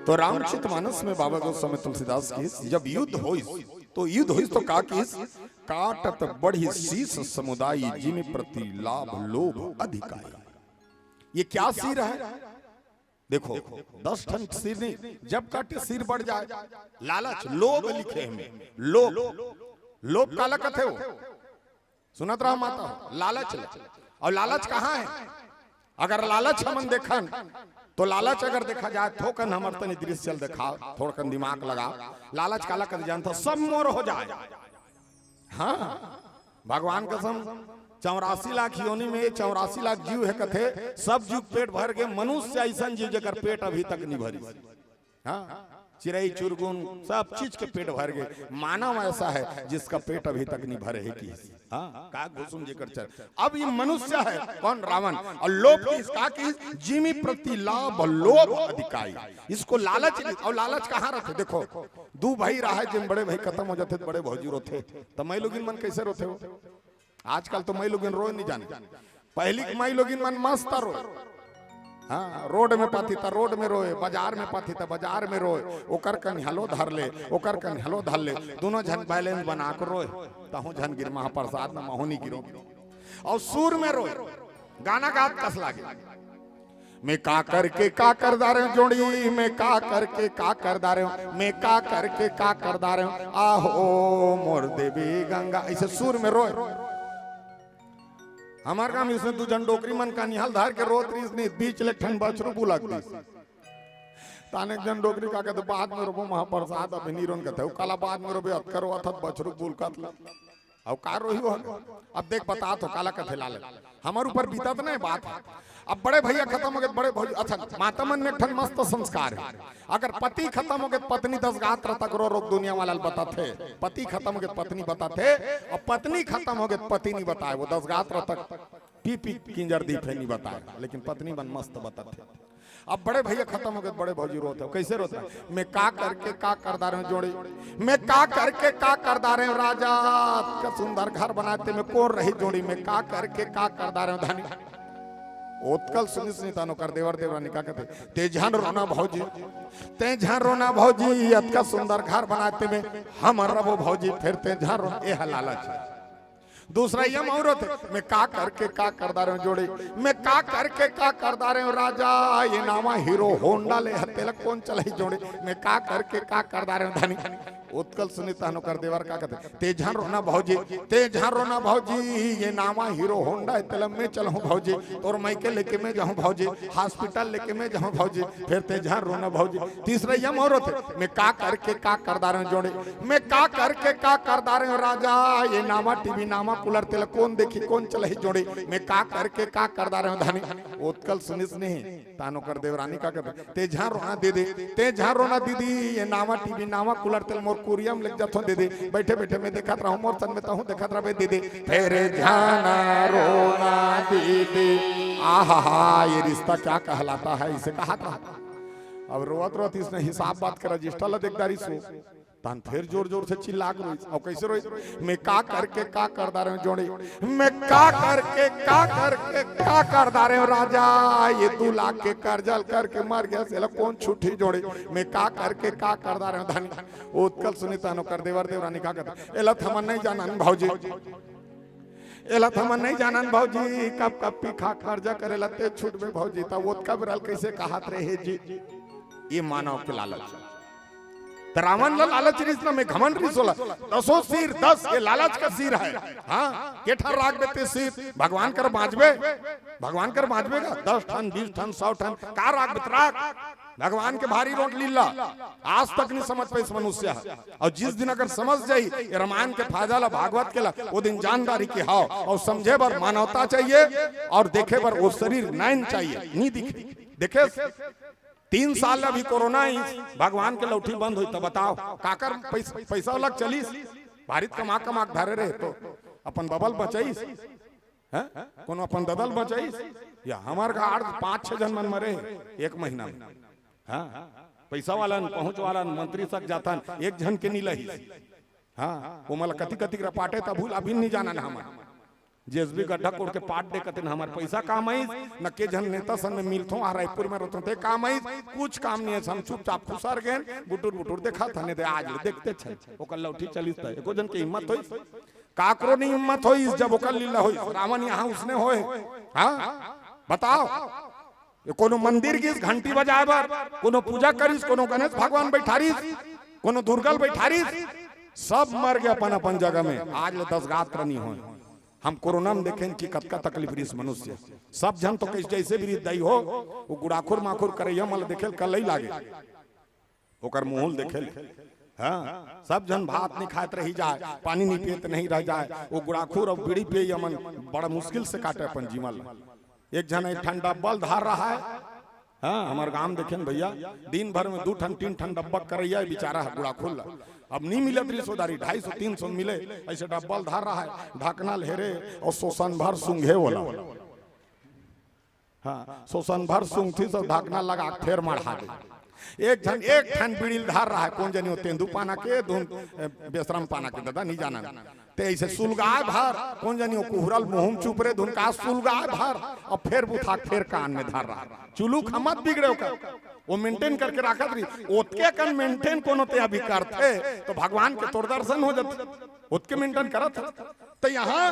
तो रामचरित मानस में बाबा गोस्वामी तुलसीदास की जब युद्ध होइस, तो युद्ध होइस तो का किस? काटत बढ़ी शीश समुदाय, जिमि प्रति लाभ लोभ अधिकाई। ये क्या सिर है? देखो, दस ठन सिर नहीं, जब काटे सिर बढ़ जाए, लालच, लोभ लिखे हमें, लोभ। लोभ काला कथे हो? सुनत रहा माता हो, लालच ले। और लालच कहाँ है? अगर लालच हमन देखन, तो लालच अगर देखा जाए, थोकन हमर तनी दृश्य ल देखा, थोड़कन दिमाग लगा। लालच काला कथे जानता, सब मोर हो जाए। हाँ, भगवान कसम, चौरासी लाख योनि में चौरासी लाख जीव है कथे, सब जीव पेट भर के, मनुष्य ऐसन जीव जेकर पेट अभी तक नहीं भरी। हाँ, चिरई चुरगुन सब चीज के पेट भर गए। मानव ऐसा है जिसका पेट अभी तक नहीं भरे है कि, हाँ, का घुसुम जेकर चर। अब ये मनुष्य है कौन? रावण। और लोभ की इसका की जिमि प्रति लाभ लोभ अधिकाई। इसको लालच नहीं। और लालच कहाँ रहते? देखो, दू भाई रहा है, जिन बड़े भाई खत्म हो जाते तो बड़े भौजी रोते, तो मैं लोगिन मन कैसे रोते हो? आजकल तो मैं लोगिन रोए नहीं जाने। पहली के माई लोगिन मन मस्त रोए। हाँ, रोड में पाती त रोड में रोए, बाजार में पाती त बाजार में रोए। ओकर कन हलो धर ले, ओकर कन हलो धर ले, दोनों झन बैलेंस बना के रोए। तहूँ झन गिर महाप्रसाद में महू नहीं गिरो। और सुर में रोए, गाना गात कस लागे। मैं का करके का कर डारे हूँ जोड़ी, मैं का करके का कर डारे हूँ, मैं का करके का कर डारे हूँ, आहो मोर देवी गंगा, ऐसे सुर में रोए। हमार गांव में इसने दू झन डोकरी मन का निहल धार के रोत रहीस नहीं, बीच ले ठन बछरू बुलक दिस। ताने एक झन डोकरी का कहते, बाद में रोबो महाप्रसाद, अभी नी रोन कहते, "ओ काला बाद में रोबे, अतका रोवत हत बछरू बुलकत ले।" अउ का रोही हो? अब देख बता तो काला कथे लालच। हमर ऊपर बीतत नहीं बात है। अब बड़े भैया खत्म हो गए, बड़े भौजी, अच्छा, माता मन में एक ठन मस्त संस्कार है। अगर पति खत्म हो गए, पत्नी दस गात्र तक रो रोक दुनिया वाला ल बताथे। पति खत्म हो गए, पत्नी बताथे, और पत्नी खत्म हो गए, पति नहीं बताए। वो दस गात्र तक पी पी किंजर दी थे नहीं बताए, लेकिन पत्नी मन मस्त बताथे। अब बड़े भैया खत्म हो गए, बड़े भौजी रोत है। कैसे रोता है? मैं का करके का कर डारे हूँ जोड़ी, मैं का करके का कर डारे हूँ राजा, का सुंदर घर बनाते में कौन रही जोड़ी, मैं का करके का कर डारे हूँ धनी। ओतकल सुनी सुनी तानो कर देवर देवरानी का कहते, "ते झन रोना भौजी, ते झन रोना भौजी, अतका सुंदर घर बनाते में हम रबो भौजी, फिर ते झन रोना।" ए ह लालच। दूसरा यम और होथे, मैं का करके का कर डारेंव जोड़े, मैं का करके का कर डारेंव राजा, ये नावा हीरो होंडा ले हते ला कोन चलाई जोड़े, मैं का करके का कर डारेंव धनी। ओतका ल सुनिस तहन ओकर देवर का कथे, ते झन रोना भौजी, ते झन रोना भौजी, ये नावा हीरो होंडा हे, तेला मैं चलाहूं भौजी, तोर मायके लेके मैं जाहूं भौजी, हॉस्पिटल लेके मैं जाहूं भौजी, फेर ते झन रोना भौजी। तीसरा यम और होथे, मैं का करके का कर डारेंव जोड़े, मैं का करके का कर डारेंव राजा, ये नावा टीवी नावा कूलर तेला कोन देखही कोन चलाही जोड़े, मैं का करके का कर डारेंव धनी। ओतका ल सुनिस नहीं तहन ओकर देवरानी का कथे, ते झन रोना दीदी, ते झन रोना दीदी, ये नावा टीवी नावा कूलर तेला मोर कुरिया म लेके जाथों दीदी, बइठे बइठे मैं देखत रहूं, मोर संग में तहूं देखत रहबे दीदी, फेर झन रोना दीदी। आहा हा, ये रिश्ता क्या कहलाता है, इसे कहा था। अब रोवत रोवत इसने हिसाब बात के रजिस्टर ला देख डारिस हो। तहन फेर जोर जोर से चिल्ला के रोइस। अउ कइसे रोइस? मैं का करके का कर डारेंव जोड़े, मैं का करके का करके का कर डारेंव राजा, ये दू लाख के करजा ल करके मर गेंव, एला कोन छुट्टी जोड़े, मैं का करके का कर डारेंव धनी। ओतका ल सुनिस तहन ओकर देवर देवरानी का कथे, एला त हमन नहीं जानन भौजी, एला त हमन नहीं जानन भौजी, कब कब पी खा करजा करे ला ते छुटबे भौजी, त ओतका बेरा ल कइसे कहत रहे जी। ये मानव के लालच। त रावण ला लालच रिहिस ना, मैं घमंड रिहिस ओला। दसों सिर, दस, ये लालच का सिर हे। हाँ, के ठन राखबे ते सिर, भगवान कर बांचबे, भगवान कर बांचबे का, दस ठन, बीस ठन, सौ ठन, का राखबे त राख। भगवान के भारी रोट लीला, आज तक नहीं समझ पाइस मनुष्य ह। अउ जिस दिन अगर समझ जाही ये रामायण के फायदा ला, भागवत के ला, ओ दिन जान डारही कि हाव, अउ समझे बर मानवता चाहिए, अउ देखे बर ओ शरीर नैन चाहिए, नहीं दिखे। देखे, तीन साल ले अभी कोरोना ही, भगवान के लौठी बंद होइस त बताव, काकर पइस-, पइसा वाला चलिस, भारी त कमा कमा के धरे रहे त अपन बबा ल बचाइस, हैं? कोनो अपन ददा ल बचाइस? या हमर गांव पांच छह झन मन मरे हे एक महीना में। हाँ, पइसा वाला न, पहुंच वाला न, मंत्री सक जाथन, एक झन के नी लहिस। हाँ, ओमन ला कति कति के रपाटे तभू ला अभी नहीं जानन हमन। जेसबी गड्ढा कोड़ के पाट दे कतिन, हमर पइसा काम आइस, न के झन नेता सन में मिलथों, आ रायपुर में रथों ते काम आइस, कुछ काम नहीं हे, हम चुपचाप खुसर गेन, बुटुर बुटुर देखत हन, दे आज ले देखते छन, ओकर लौठी चलिस त एको झन के हिम्मत होइस? काकरो नहीं हिम्मत होइस, जब ओकर लीला होइस, रावण यहाँ उसने होय। हाँ, बताव, ये कोनो मंदिर गिस घंटी बजाय बर, कोनो पूजा करिस, कोनो गणेश भगवान बइठारिस, कोनो दुर्गा ल बइठारिस, सब मर गे अपन अपन जगह में। आज ले दस गात्र नहीं होय। हम कोरोना में देखेन कि कतका तकलीफ रिहिस मनुष्य। सब झन तो कइसे जइसे भी रिहिस दई हो, वो गुड़ाखुर माखुर करइया मन ल देखे ल कलई लागे। ओकर मुंह ल देखे ले। हाँ, सब झन भात नहीं खात रही जाय, पानी नहीं पियत नहीं रह जाय। वो गुड़ाखुर अउ बीड़ी पियइया मन बड़ा मुश्किल से काटे अपन जीवन ल। एक झन एक ठन डब्बा ल धर रहा है। हाँ, हमर गांव देखेन भैया, दिन भर में दू ठन तीन ठन डब्बा करइया बेचारा है गुड़ाखुर ला। अब नहीं मिलत रिहिस ओ दारी, ढाई सौ तीन सौ मिले, अइसे डब्बा ल धर रहा है, ढकना ल हेरे अउ सोसन भर सूंघे ओला। हाँ, सोसन भर सूंघथिस अउ ढकना लगा के फेर मढ़ा दे। एक झन एक ठन बीड़ी ल धर रहा है, कोन जनी ओ तेंदू पाना के, धुन, ए, बेसरम पाना के, ददा नहीं जानन। ते अइसे सुलगाय भर, कोन जनी ओ कुहरा ल मुंह में चुपरे धुन का सुलगाय भर, अउ फेर बुथा के फेर कान में धर रहा है। चुलूक ह मत बिगड़े ओकर, वो maintain करके राखत रही। ओतके कन maintain कोनो ते अभी करथे, त भगवान के तोर दर्शन हो जाथे। ओतके maintain करत हे। त यहाँ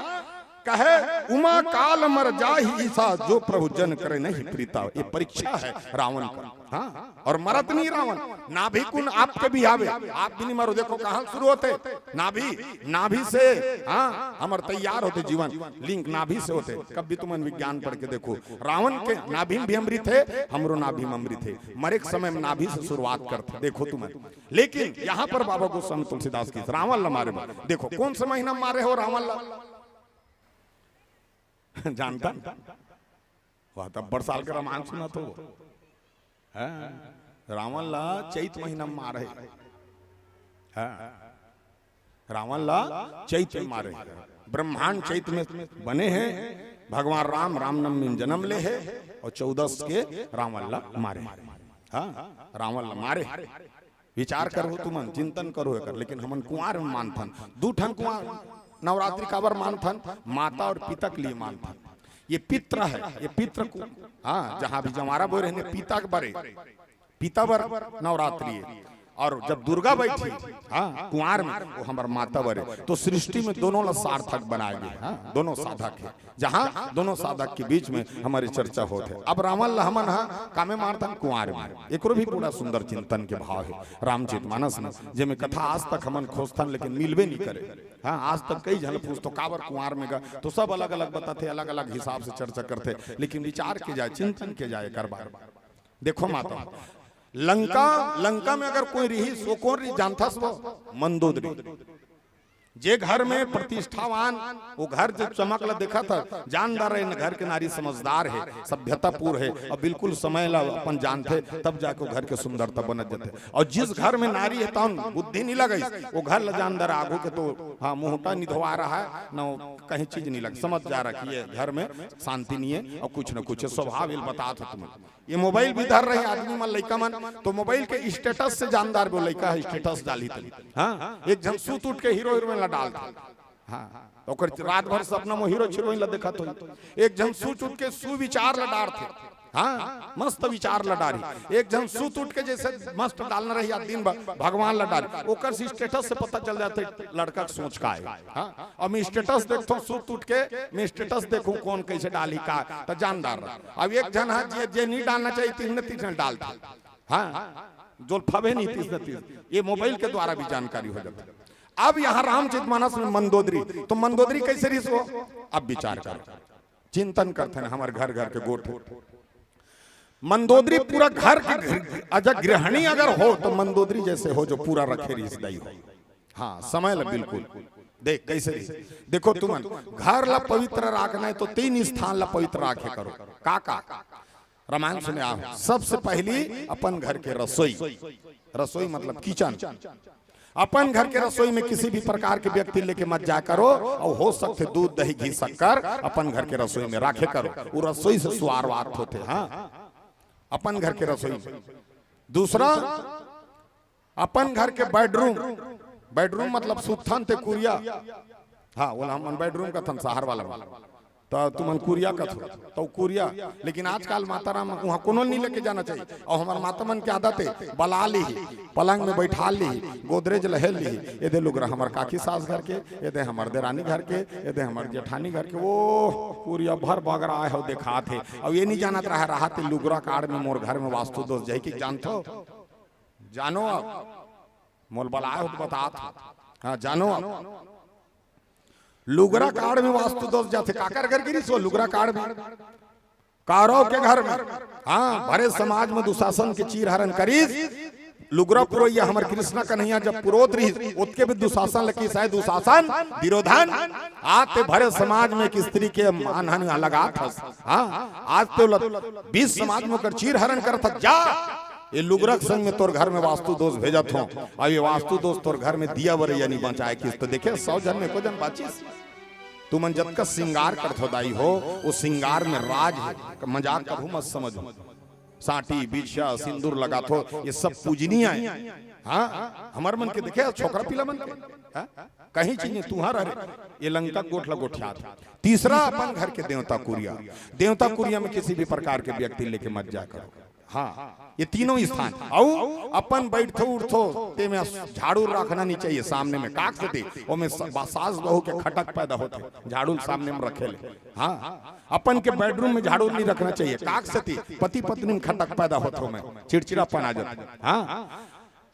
कहे, उमा काल मर जाहि ईसा, जो प्रभु जन करे नहीं प्रीता। ये परीक्षा है रावण का। हाँ, अउ मरत नहीं रावण, नाभि कुन आपके भी आवे, आप भी नहीं मरो। देखो कहाँ शुरू होथे, नाभि, नाभि से, हाँ, हमर तैयार होथे जीवन, link नाभि से होथे। कभी तुमन विज्ञान पढ़ के देखो, रावण के नाभि में भी अमृत हे, हमरो नाभि में अमृत हे। मरे के समय में नाभि से शुरुआत करथे, देखो तुमन। लेकिन यहाँ पर बाबा गोस्वामी तुलसीदास कहिस रावण ला मारे बर। देखो कोन से महीना में मारे हो रावण ला? जानथन? वह त अब्बड़ साल के रामायण सुनत हो। हाँ, रावण ला चैत महीना में मारे। हाँ, रावण ला चैत में मारे। ब्रह्मांड चैत में बने हे। भगवान राम रामनवमी में जन्म ले हे अउ चौदस के रावण ला मारे। हाँ, रावण ला मारे। विचार करहू तुमन, चिंतन करहू एकर। लेकिन हमन कुंवार में मानथन, दू ठन कुंवार नवरात्रि काबर मानथन? माता अउ पिता के लिए मानथन। ये पित्र हे, ये पित्र कु-, हाँ, जहाँ भी जंवारा बोय रहिन, पिता के बरे, पिता बर नवरात्रि हे। और जब दुर्गा बैठी, हाँ, कुंवार में, वो हमर माता बरे। तो सृष्टि में दोनों ला सार्थक बनाए गे, हाँ, दोनों साधक हे। जहाँ दोनों साधक के बीच में हमर चर्चा होत हे। अब रावण ला हमन हा कामे मारथन कुंवार में, एकरो भी बड़ा सुंदर चिंतन के भाव हे रामचरित मानस में, जेमे कथा आज तक हमन खोजथन लेकिन मिलबे नहीं करे। हाँ, आज तक कई झन पूछथों काबर कुंवार में गा, तो सब अलग-अलग बताथे, अलग-अलग हिसाब से चर्चा करथे, लेकिन विचार के जाए, चिंतन के जाए एकर बार। देखो माता, लंका, लंका में अगर कोई रिहिस, वो कोन रिहिस जानथस वो? मंदोदरी। जे घर में प्रतिष्ठावान, वो घर जो चमक ला देखत हे, जानदार हे, घर के नारी समझदार हे, सभ्यतापूर्ण हे, और बिल्कुल समय ला अपन जानथे, तब जाके वो घर के सुंदरता बनत जाथे। और जिस घर में नारी हे, तौन बुद्धि नहीं लगइस, वो घर ला जानदार आगू के तो, हाँ, मुहटा निधवा रहा है, न कहीं चीज नहीं लग, समझ जा रहा कि ये घर में शांति नहीं है और कुछ न कुछ है, स्वभाव इल बतात हो तुम। ये मोबाइल भी धर रहे आदमी मन, लइका मन, तो मोबाइल के स्टेटस से जानदार वो लइका हे, स्टेटस डाली तनी। हाँ, एक झन सूत उठ के हीरो हीरोइन ला डालथे। हाँ, तो ओकर रात भर सपना में हीरो हीरोइन ला देखत होई। एक झन सूत उठ के सुविचार ला डारथे। हाँ, मस्त विचार ला डारी। एक झन सूत उठ के जैसे मस्त डालना रही या दिन भर भगवान ला डारी, ओकर से स्टेटस से पता चल जाथे लड़का के सोच का हे। हाँ, अब मैं स्टेटस देखथों, सूत उठ के मैं स्टेटस देखूं कौन कैसे डाली का, त जानदार रहा। अब एक झन हा जे, जे नहीं डालना चाहिए, तीन न तीन डालथे। हाँ, जोल फबे नहीं तीस न तीस। ये मोबाइल के द्वारा भी जानकारी हो जाता है। अब यहाँ रामचरित मानस में मंदोदरी, तो मंदोदरी कैसे रिहिस वो? अब विचार करो, चिंतन करथे ना हमर घर घर के गोठ। मंदोदरी पूरा घर के घर, अच्छा, गृहिणी अगर हो तो मंदोदरी जैसे हो, जो पूरा रखे रिहिस दई हो। हाँ, समय ला बिल्कुल। देख कैसे रिहिस। देखो तुमन, घर ला पवित्र राखना हे तो तीन स्थान ला पवित्र राखे करो। का का? रामायण सुने आओ। सबसे पहली अपन घर के रसोई, रसोई मतलब किचन। अपन घर के रसोई में किसी भी प्रकार के व्यक्ति लेके मत जाए करो, और हो सकथे दूध, दही, घी, शक्कर अपन घर के रसोई में राखे करो। वो रसोई से शुरुआत होथे। हाँ, अपन घर के रसोई में। दूसरा, अपन घर के बेडरूम, बेडरूम मतलब सुत्थन ते कुरिया। हाँ, ओला हमन बेडरूम कथन, शहर वाला मन। त तुमन कुरिया कथो, त कुरिया। लेकिन आजकल माता राम वहाँ कोनो नहीं लेके जाना चाहिए। और हमर माता मन के आदत हे, बला लीही, पलंग में बैठा लीही, गोदरेज लहे लीही, ये दे लुगरा हमर काकी सास घर के, ये दे हमर देरानी घर के, ये दे हमर जेठानी घर के, वो कुरिया भर बगरा आए हो देखात हे। और ये नहीं जानत रहा, रहा ते लुगरा काड़ में मोर घर में वास्तु दोष जाही कि जानथो? जानो अब, मोल बलाए हो तो बतात हो। हाँ, जानो अब। लुगरा काड़ में वास्तु दोष जाथे, काकर घर गिरिस हो लुगरा काड़ में? कौरव के घर में। हाँ, भरे समाज में दुशासन के चीरहरण करिस। लुगरा पुरोइया हमर कृष्णा कन्हैया जब पुरोत रिहिस, ओतके भी दुशासन लगी शायद दुशासन, दुर्योधन, आज ते भरे समाज में एक स्त्री के मानहानि लगात हस। हाँ, आज ते ओला बीस समाज में ओकर चीरहरण करत हस। जा, ये लुगरा के संग में तोर घर में वास्तु दोष भेजत हो, अब ये वास्तु दोष तोर घर में दिया बरैया नहीं बचाए किस। तो देखे, सौ जन में एको जन बाचिस। तुमन जतका श्रृंगार करथो दाई हो, वो श्रृंगार में राज हे, मजाक कभू मत समझो। साटी, बिछिया, सिंदूर लगाथो, ये सब पूजनीय हे। हाँ, हमर मन के देखे, छोकरा पिला मन के, हाँ? कहीं चीज नहीं, तुहार हरे, ये लंका गोठ ला गोठियात। तीसरा, अपन घर के देवता कुरिया, देवता कुरिया में किसी भी प्रकार के व्यक्ति लेके मत जाए करो। हाँ, ये तीनों स्थान। अउ अपन बैठथो उठथो, ते में झाड़ू रखना नहीं चाहिए सामने में, काक से दे, ओमे स-, बा-, सास बहू के खटक पैदा होथे, झाड़ू सामने में रखे ले। हाँ, अपन के बेडरूम में झाड़ू नहीं रखना चाहिए, काक से दे, पति पत्नी में खटक पैदा होथे, ओमे चिड़चिड़ापन आ जाथे। हाँ,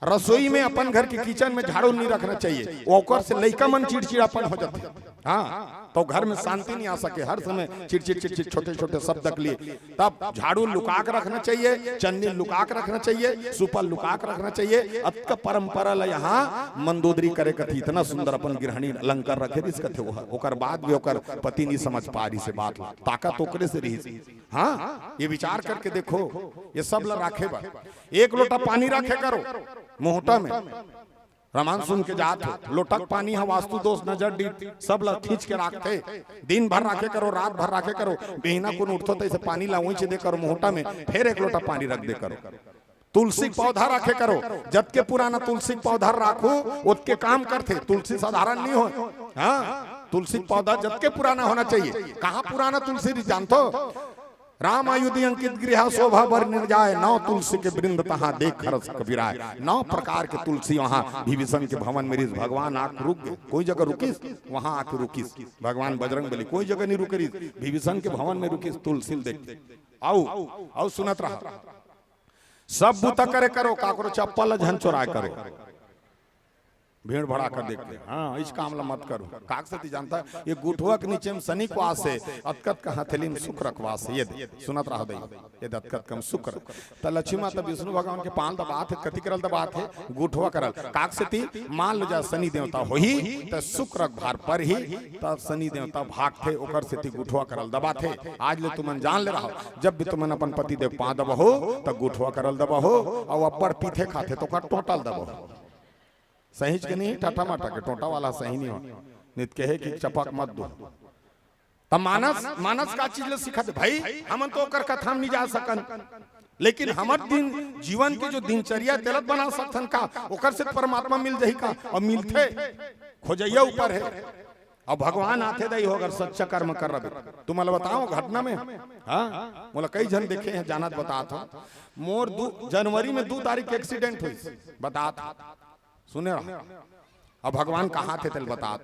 रसोई में अपन घर के किचन में झाड़ू नहीं रखना चाहिए, ओकर से लइका मन चिड़चिड़ापन हो जाथे। हाँ, तो घर में शांति नहीं आ सके, हर समय चिड़चिड़ चिड़चिड़ छोटे छोटे शब्द के लिए। तब झाड़ू लुका के रखना चाहिए, चन्नी लुका के रखना चाहिए, सुपा लुका के रखना चाहिए। अतका परंपरा ला यहाँ मंदोदरी करे कथी, इतना सुंदर अपन गृहिणी अलंकार रखे रिहिस कथे, वो ओकर बाद भी ओकर पति नहीं समझ पा रिहिस बात ला, ताकत ओकरे से रिहिस। हाँ, ये विचार करके देखो, ये सब ला राखे बर एक लोटा पानी राखे करो मुहटा में। रामायण सुन के जात हो, लोटक पानी ह वास्तु दोष नजर डीठ, सब ला खींच के राखथे। दिन भर राखे करो, रात भर राखे करो, बिहना कुन उठथो तैसे पानी ला उइच दे करो मुहटा में, फेर एक लोटा पानी रख दे करो। तुलसी के पौधा राखे करो, जतके पुराना तुलसी के पौधा राखू, ओतके काम करथे। तुलसी साधारण नहीं हो। हाँ, तुलसी के पौधा जतके पुराना होना चाहिए। कहाँ पुराना तुलसी रही जानथो? राम अयोध्या अंकित गृह शोभा बर निर्जाय, नौ तुलसी के वृंद तहाँ देख हरष कबीराय। नौ प्रकार के तुलसी वहां विभीषण के भवन में रिस। भगवान आके रुक गए, कोई जगह रुकिस, वहां आके रुकिस। भगवान बजरंग बली कोई जगह नहीं रुके रिस, विभीषण के भवन में रुकिस, तुलसी ल देख। आओ, आओ सुनत रहा। सब बूता करे करो, काकरो चप्पल झन चोराय करो। भीड़ भड़ाका देख के, हाँ, इस काम ला मत करो। काक से ती जानता, ये गुठवा के नीचे में शनि के वास हे, अतकत का हथेली में शुक्र के वास हे। ये दे, सुनत रहा दई, ये दे अतकत कम शुक्र। त लक्ष्मी माता विष्णु भगवान के पांव दबात हे, कति करल दबात हे, गुठवा करल। काक से ती मान लो जा शनि देवता होही, त शुक्र के भार पर ही, तब शनि देवता भागथे, ओकर से ती गुठवा करल दबात हे। आज ले तुमन जान ले रहो, जब भी तुमन अपन पति देव पांव दबहो, त गुठवा करल दबहो, अउ अब्बड़ पीथे खाथे त ओकर टोटल दबहो। सहीच के नहीं, टाटा माटा के टोटा वाला सही नहीं हो। नित कहे कि चपक मत दो। त मानस, मानस का चीज ले सिखत हे? भाई, हमन तो ओकर कथा में नहीं जा सकन, लेकिन हमर दिन, जीवन के जो दिनचर्या तेलत बना सकथन का, ओकर से परमात्मा मिल जाही का? अउ मिलथे, खोजइया ऊपर हे। अउ भगवान आथे दई हो, अगर सच्चा कर्म कर रहे। तुमला बताओ घटना में, हाँ, मोला कई झन देखे हैं, जानत बतात हो। मोर दू जनवरी में दू तारीख के एक्सीडेंट होइस, बतात हो। सुने रहो, अब भगवान कहाँ थे तेल बतात।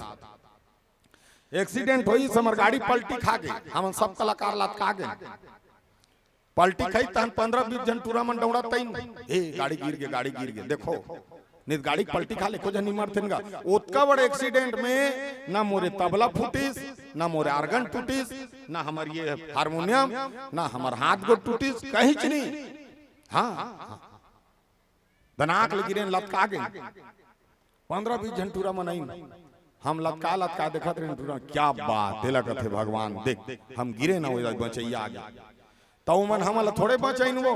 एक्सीडेंट होइस, हमर गाड़ी पलटी खा गे, हमन सब कलाकार लतका गे। पलटी खाई तहन पंद्रह बीस झन टूरा मन दौड़ा तइन, हे गाड़ी गिर गे, गाड़ी गिर गे, देखो। नित गाड़ी पलटी खा ले, एको झन नहीं मरथे गा। ओतका बड़े एक्सीडेंट में ना मोरे तबला फूटिस, ना मोरे आर्गन टूटिस, ना हमर ये हारमोनियम, ना हमर हाथ गोड़ टूटिस, कहीच नहीं। हाँ, दनाक ले गिरेन, लतका गेन। पंद्रह बीस झन टूरा मन आइन। हम लतका लतका देखत रहेन टूरा, क्या बात, तेला कथे भगवान, देख, हम गिरे ना, ओला बचइया आ गे। त ओमन हमन ला थोड़े बचाइन वो,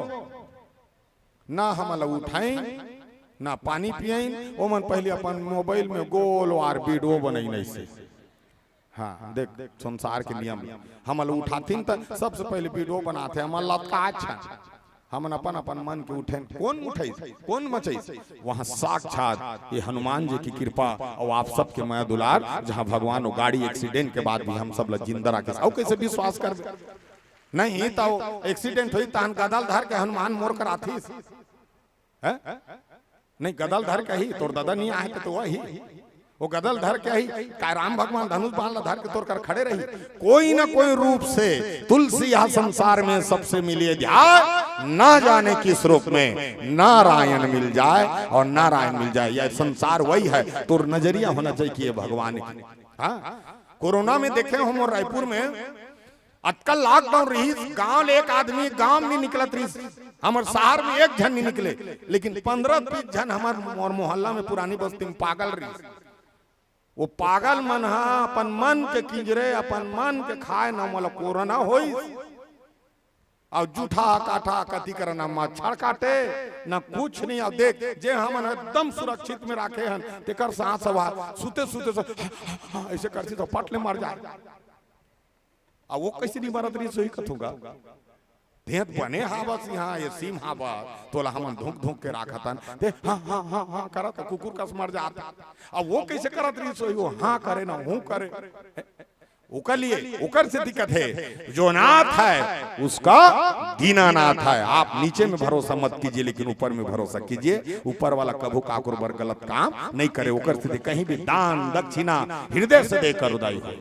ना हमन ला उठाइन, ना पानी पियाइन। ओमन पहले अपन मोबाइल में गोल वार वीडियो बनाइन ऐसे। हाँ, देख, संसार के नियम। हमन ला उठाथिन त सबसे पहले वीडियो बनाथे, हमन लतकाथन। हमन अपन अपन मन के उठेन, कोन उठाइस, कोन मचाइस? वहाँ साक्षात ये हनुमान जी की कृपा अउ आप सबके मया दुलार, जहाँ भगवान वो गाड़ी एक्सीडेंट के बाद भी हम सब ला जिंदा राखे। अउ कैसे विश्वास कर दे? नहीं त एक्सीडेंट होई तहन गदल धर के हनुमान मोर कर आथिस। हैं? नहीं, गदल धर के ही, तोर दादा नहीं आए तो, तो वही। वो गदल धर के ही, काय राम भगवान धनुष बाण ला धर के तोर कर खड़े रही। कोई ना कोई रूप से तुलसी यह संसार में सबसे मिलिए जाए, ना जाने किस रूप में नारायण मिल जाए, और नारायण मिल जाए। यह संसार वही है, तोर नजरिया होना चाहिए कि ये भगवान की। हाँ, कोरोना में देखे हो मोर रायपुर में अतका लॉकडाउन रहिस, गांव ले एक आदमी गांव में निकलत रहिस, हमर शहर में एक झन नहीं निकले, लेकिन पंद्रह बीस झन हमर मोर मोहल्ला में पुरानी बस्ती में पागल रहिस। वो पागल मन हा अपन मन के किंजरे, अपन मन के खाए न मोला कोरोना होइस। अउ जूठा काठा कति करना मच्छर काटे, न कुछ नहीं। अउ देख, जे हमन एकदम सुरक्षित में राखे हन, तेकर सांस हवा सुते सुते से ऐसे करती तो पट ले मर जाए। अब वो कैसे नहीं मरत रहिस होही कथूंगा। देहत बने हावस यहाँ, ये सीम हावस, तोला हमन धुक धुक के राखतन। ते हाँ, हाँ, हाँ, हाँ करत, कुकुर कस मर जात। अब वो कैसे करत रहिस होही, वो हाँ करे ना, हूँ करे। ओकर लिए, ओकर से दिक्कत है। जो नाथ है, उसका दीनानाथ है। आप नीचे में भरोसा मत कीजिए, लेकिन ऊपर में भरोसा कीजिए। ऊपर वाला कभू काकुर बर गलत काम नहीं करे। ओकर से कहीं भी दान, दक्षिणा हृदय से देकर उदाई हो।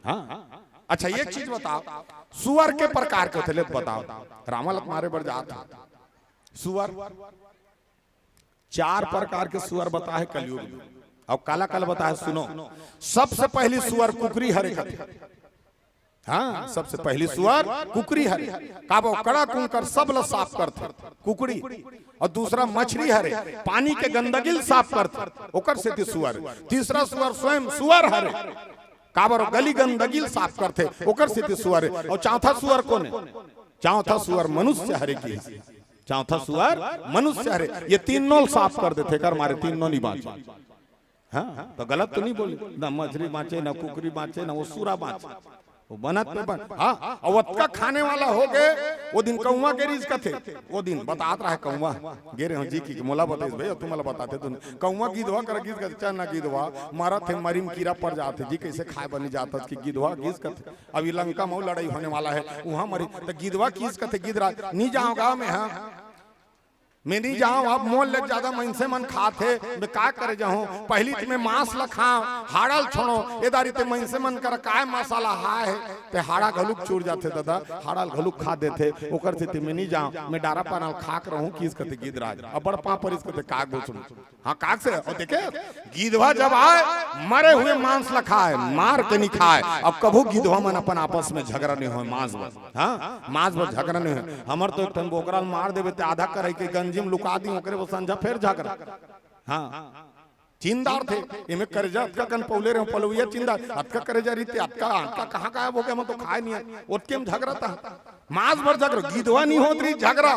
हाँ। अच्छा, एक चीज बताओ, सुअर के प्रकार के होथे, ले बताओ। रावण ल मारे बर जात हे। सुअर, चार प्रकार के सुअर बताए हे कलयुग में। अउ काला काला बताए हे, सुनो। सबसे पहली सुअर कुकरी हरे कथे। हाँ, सबसे पहली सुअर कुकरी हरे। काबर कड़ा कुंकर सब ल साफ करथे, कुकरी। अउ दूसरा मछरी हरे, पानी के गंदगी ल साफ करथे, ओकर सेती सुअर। तीसरा सुअर स्वयं सुअर हरे, काबर गली गंदगी ल साफ करथे, ओकर सेती सुअर हे। अउ चौथा सुअर कोन हे? चौथा सुअर मनुष्य हरे की। चौथा सुअर मनुष्य हरे। ये तीनों ल साफ कर देथे, एकर मारे तीनों नहीं बाँचे। हाँ, तो गलत तो नहीं बोले, ना मछरी बाँचे, ना कुकरी बाँचे, ना वो सुअर बाँचे। वो बनत में बन, हाँ, अउ अतका खाने वाला हो गे। वो दिन कौवा गे रिहिस कथे, वो दिन बतात रहा कौवा, गे रहे हो जी की मोला बताइस भैया, तुमला बताथे तुम। कौवा गिधवा करा गिस कथे, चल ना गिधवा, मरत हे, मरी म कीरा पर जाथे जी, कइसे खाए बर नइ जाथस कि गिधवा गिस कथे। अभी लंका म लड़ाई होने वाला हे, उहाँ मरी, त गिधवा किहिस कथे गिधराज, "नी जांव गा मैं, हाँ, मैं नी जांव, अब मोर ले जादा मइनसे मन खाथे, मैं का करे जाहूँ? पहिली त मैं मांस ल खांव, हाड़ा ल छोड़ों, ए दारी ते मइनसे मन करा काय मसाला हाय हे, ते हाड़ा घलुक चूर जाथे ददा, हाड़ा ल घलुक खा देथे, ओकर सेती मैं नी जांव, मैं डारा पाना ल खाके रहूँ," किहिस कथे गिधराज। अब्बड़ पाँव परिस कथे, "का गोसुन?" हाँ, काक से, अउ देखे, गिधवा जब आय, मरे हुए मांस ल खाय, मार के नी खाय। अब कभू गिधवा मन अपन आपस में झगरा नी होय मांस बर। हाँ, मांस बर झगरा नी होय। हमर तो एक ठन बोकरा ल मार देबे ते आधा करही के गंजी म लुका दी, ओकरे वो संझा फेर झगरा। हाँ, चिंदारथे, एमे करेजा अतका कन पौले रहे, पलवैया चिंदार, अतका करेजा रहिते, अतका, अतका कहाँ गायब हो गे, हम तो खाय नी आय, ओतके म झगरा ता। मांस बर झगरा, गिधवा नी होत रही झगरा,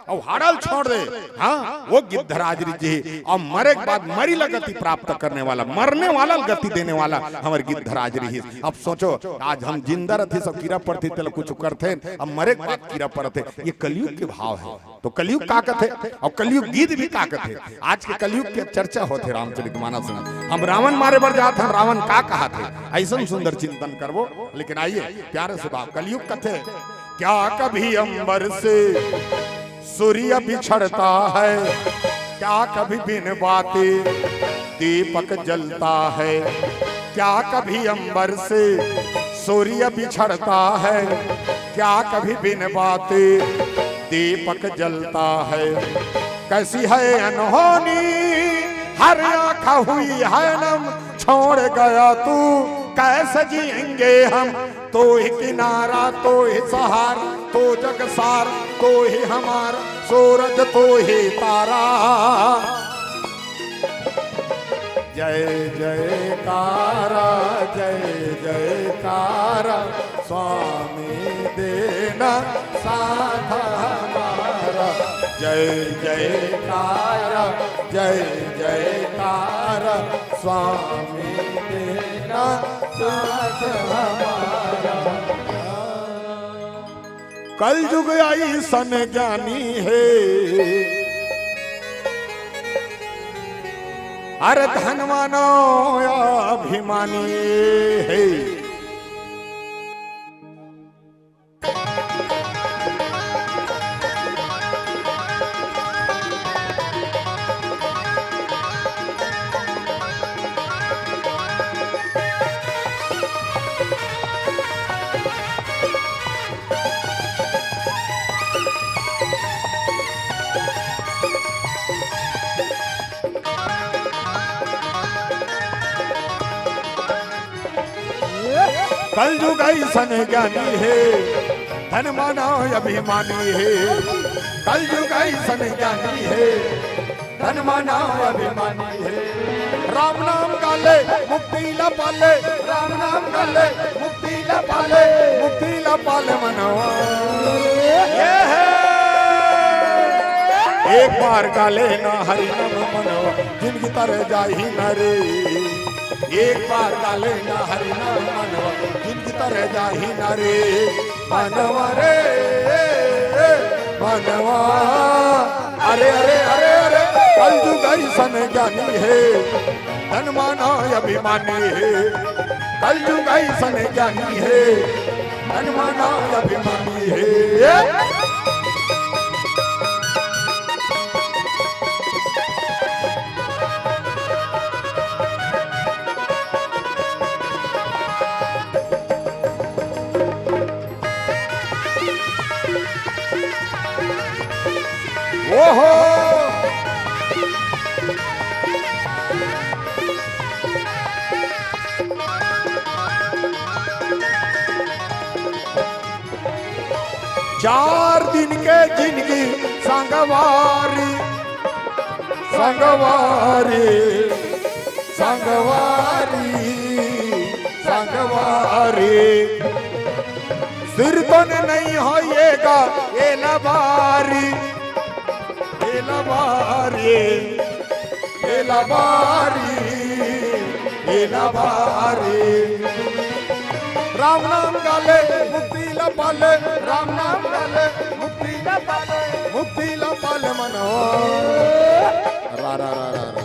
अउ हाड़ा ल छोड़ दे। हाँ, वो गिद्धराज रहिस जी, अउ मरे के बाद मरी ल गति प्राप्त करने वाला, मरने वाला ल गति देने वाला हमर गिद्धराज रहिस। अब सोचो, आज हम जिंदा रहिथी, सब कीरा परथी, तेला कुछ करथे, अब मरे के बाद कीरा परथे। ये कलयुग के भाव हे। तो कलयुग का कथे, अउ कलयुग गीत भी का कथे, आज के कलयुग के चर्चा होथे रामचरित मानस में। हम रावण मारे बर जात हन, रावण का कहाथे, अइसन सुंदर चिंतन करबो। लेकिन आइए, प्यारे से भाव, कलयुग कथे, क्या कभी अंबर से सूर्य बिछड़ता है, क्या कभी बिन बाती दीपक जलता है, क्या कभी अंबर से सूर्य बिछड़ता है, क्या कभी बिन बाती दीपक जलता है। कैसी है अनहोनी, हर आँख हुई है नम, छोड़ गया तू, कैसे जिएंगे हम? तू ही किनारा, तू ही सहारा, तू जग सारा, तू ही हमारा सूरज, तू ही तारा। जय जयकारा, जय जयकारा, स्वामी देना साथ हमारा। जय जयकारा, जय जयकारा, स्वामी देना साथ हमारा। कलयुग अइसन ज्ञानी हे, अरे धनवानो अभिमानी हे। कलयुग अइसन ज्ञानी हे, धनवानो अभिमानी हे। कलयुग अइसन ज्ञानी हे, धनवानो अभिमानी हे। राम नाम गाले मुक्ति ला पाले, राम नाम गाले मुक्ति ला पाले, मुक्ति ला पाले मनवा। ये हे। एक बार गाले ना हरि नाम मनवा, जिनगी तर जाही ना रे। एक बार गाले ना हरि नाम मनवा, जिनगी तर जाही ना रे। मनवा रे, मनवा। अरे, अरे, अरे, अरे, कलयुग अइसन ज्ञानी हे, धनवानो अभिमानी हे। कलयुग अइसन ज्ञानी हे, धनवानो अभिमानी हे। ओहो। चार दिन के जिनगी संगवारी, संगवारी, संगवारी, संगवारी। सिरतन नहीं होएगा एला बारी, एला बारी, एला बारी, एला बारी। राम नाम गाले मुक्ति ला पाले, राम नाम गाले मुक्ति ला पाले, मुक्ति ला पाले मन हो। रा, रा, रा, रा, रा।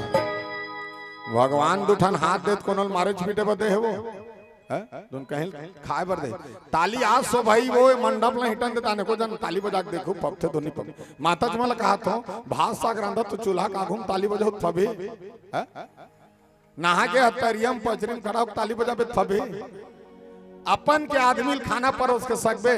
भगवान दू ठन हाथ देत कोनो ल मारे पीटे बर दे हे वो। हैं? दुन कहीं खाए बर दे। ताली आज सो भाई वो मंडप ला हिटन दे ताने को जन ताली बजा के देखो, पपथे तो नहीं पप। माता जी मला कहा थो, भात साग रांधा तो चूल्हा का घूम ताली बजाओ तभी। हैं? नहा के हत्तरियम पचरिम खड़ा होके ताली बजाबे तभी। अपन के आदमी ल खाना परोस के सकबे,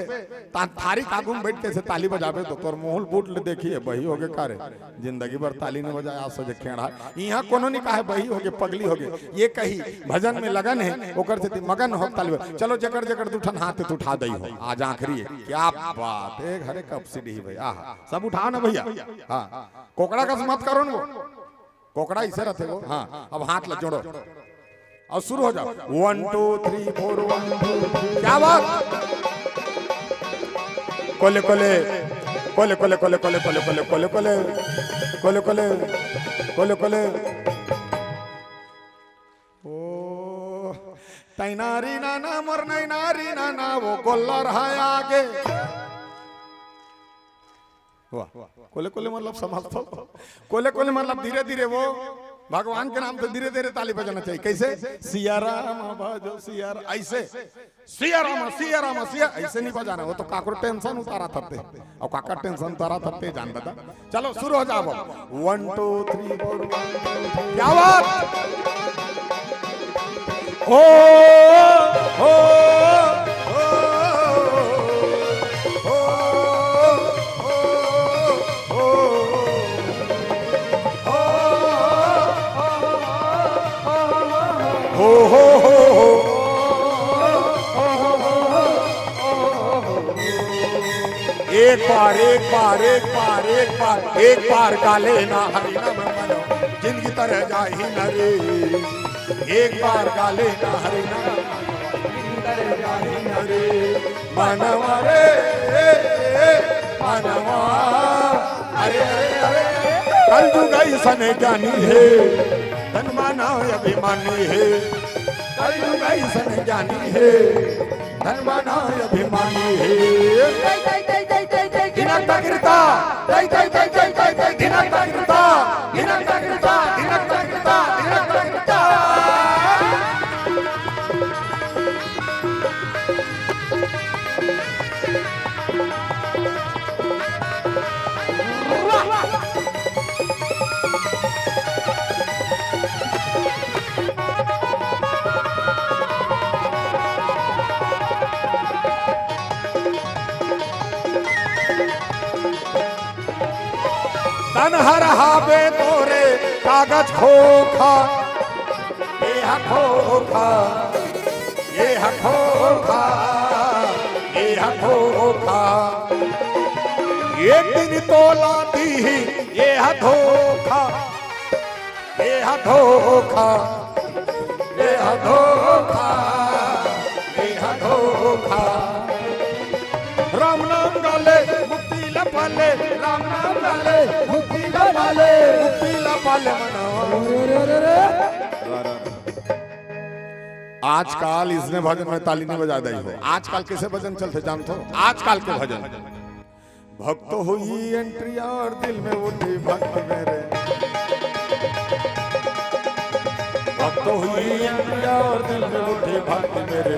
ता थारी कागू में बैठ के से ताली बजाबे तो तोर मुंह ल बूट ले देखिए, बही होगे का रे? जिंदगी भर ताली नहीं बजाए, आज सजे खेड़ा। यहाँ कोनो नहीं कहे बही होगे, पगली होगे। ये कही भजन में लगन है, ओकर से मगन हो ताली बजा। चलो जेकर जेकर दू ठन हाथ है, तो उठा दई हो, आज आखिरी है। क्या बात है, घरे कब सीढ़ी भाई, आहा, सब उठाओ ना भैया। हाँ, कोकड़ा कस मत करो ना वो। कोकड़ा इसे रहते वो। हाँ, अब हाथ ला जोड़ो और शुरू हो जाओ। One two three four, one two three। क्या बात? कोले कोले कोले कोले कोले कोले कोले कोले कोले कोले कोले कोले कोले कोले। ओ तैनारी नाना मोर नैनारी नाना वो गोल्ला रहा आगे। वाह। कोले कोले मतलब समझ तो। कोले कोले मतलब धीरे धीरे वो भगवान के नाम से धीरे धीरे ताली बजाना चाहिए। कैसे? सिया राम बाजो सिया राम, ऐसे। सिया राम, सिया राम, सिया, ऐसे नहीं बजाना, वो तो काकरो टेंशन उतारा थते। और काकर टेंशन उतारा थते जान दादा। चलो शुरू हो जाओ। One two three four, one two three। क्या बात? हो, हो, हो, हो, हो, हो, हो, हो, हो। एक बार, एक बार, एक बार, एक बार, एक बार गाले ना हरि नाम मनो, जिंदगी तर जाही न रे। एक बार गाले ना हरि नाम मनो, जिंदगी तर जाही न रे। मनवा रे, मनवा। अरे, अरे, अरे, कलयुग ऐसन ज्ञानी हे, तन मानव अभिमानी हे। कलयुग ऐसन ज्ञानी हे, तन मानव अभिमानी हे। जय, जय, जय, जय, जय, जय, दिनक तकृता। जय, जय, जय, जय, जय, जय, दिनक तकृता। दिनक तकृता, दिनक तकृता, दिनक तकृता। तन हर हाबे तोरे कागज खोखा, ये हा खोखा, ये हा खोखा, ये हा खोखा। एक दिन तोला दीही ये हा धोखा, ये हा धोखा, ये हा धोखा, ये हा धोखा। राम नाम गाले मुक्ति ला पाले, राम नाम गाले मुक्ति ला पाले, मुक्ति ला पाले मनवा। अरे, अरे, अरे, अरे। आजकल इसने भजन में ताली नहीं बजा दई हो। आजकल कैसे भजन चलते जानते हो? आजकल के भजन। भक्त हुई एंट्री और दिल में उठी भक्ति मेरे। भक्त हुई एंट्री और दिल में उठी भक्ति मेरे।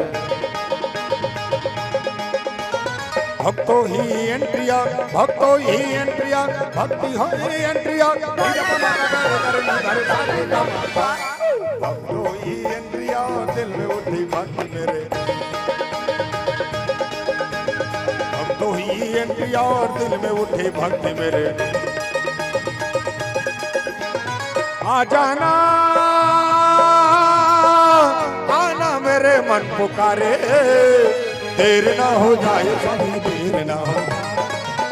भक्तो ही एंट्रिया, भक्तो ही एंट्रिया, भक्ति हो ही एंट्रिया। भक्तो ही एंट्रिया, दिल में उठी भक्ति मेरे। भक्तो ही एंट्रिया और दिल में उठी भक्ति मेरे। आ जाना, आना मेरे मन पुकारे। देर ना हो जाए स्वामी, देर ना हो,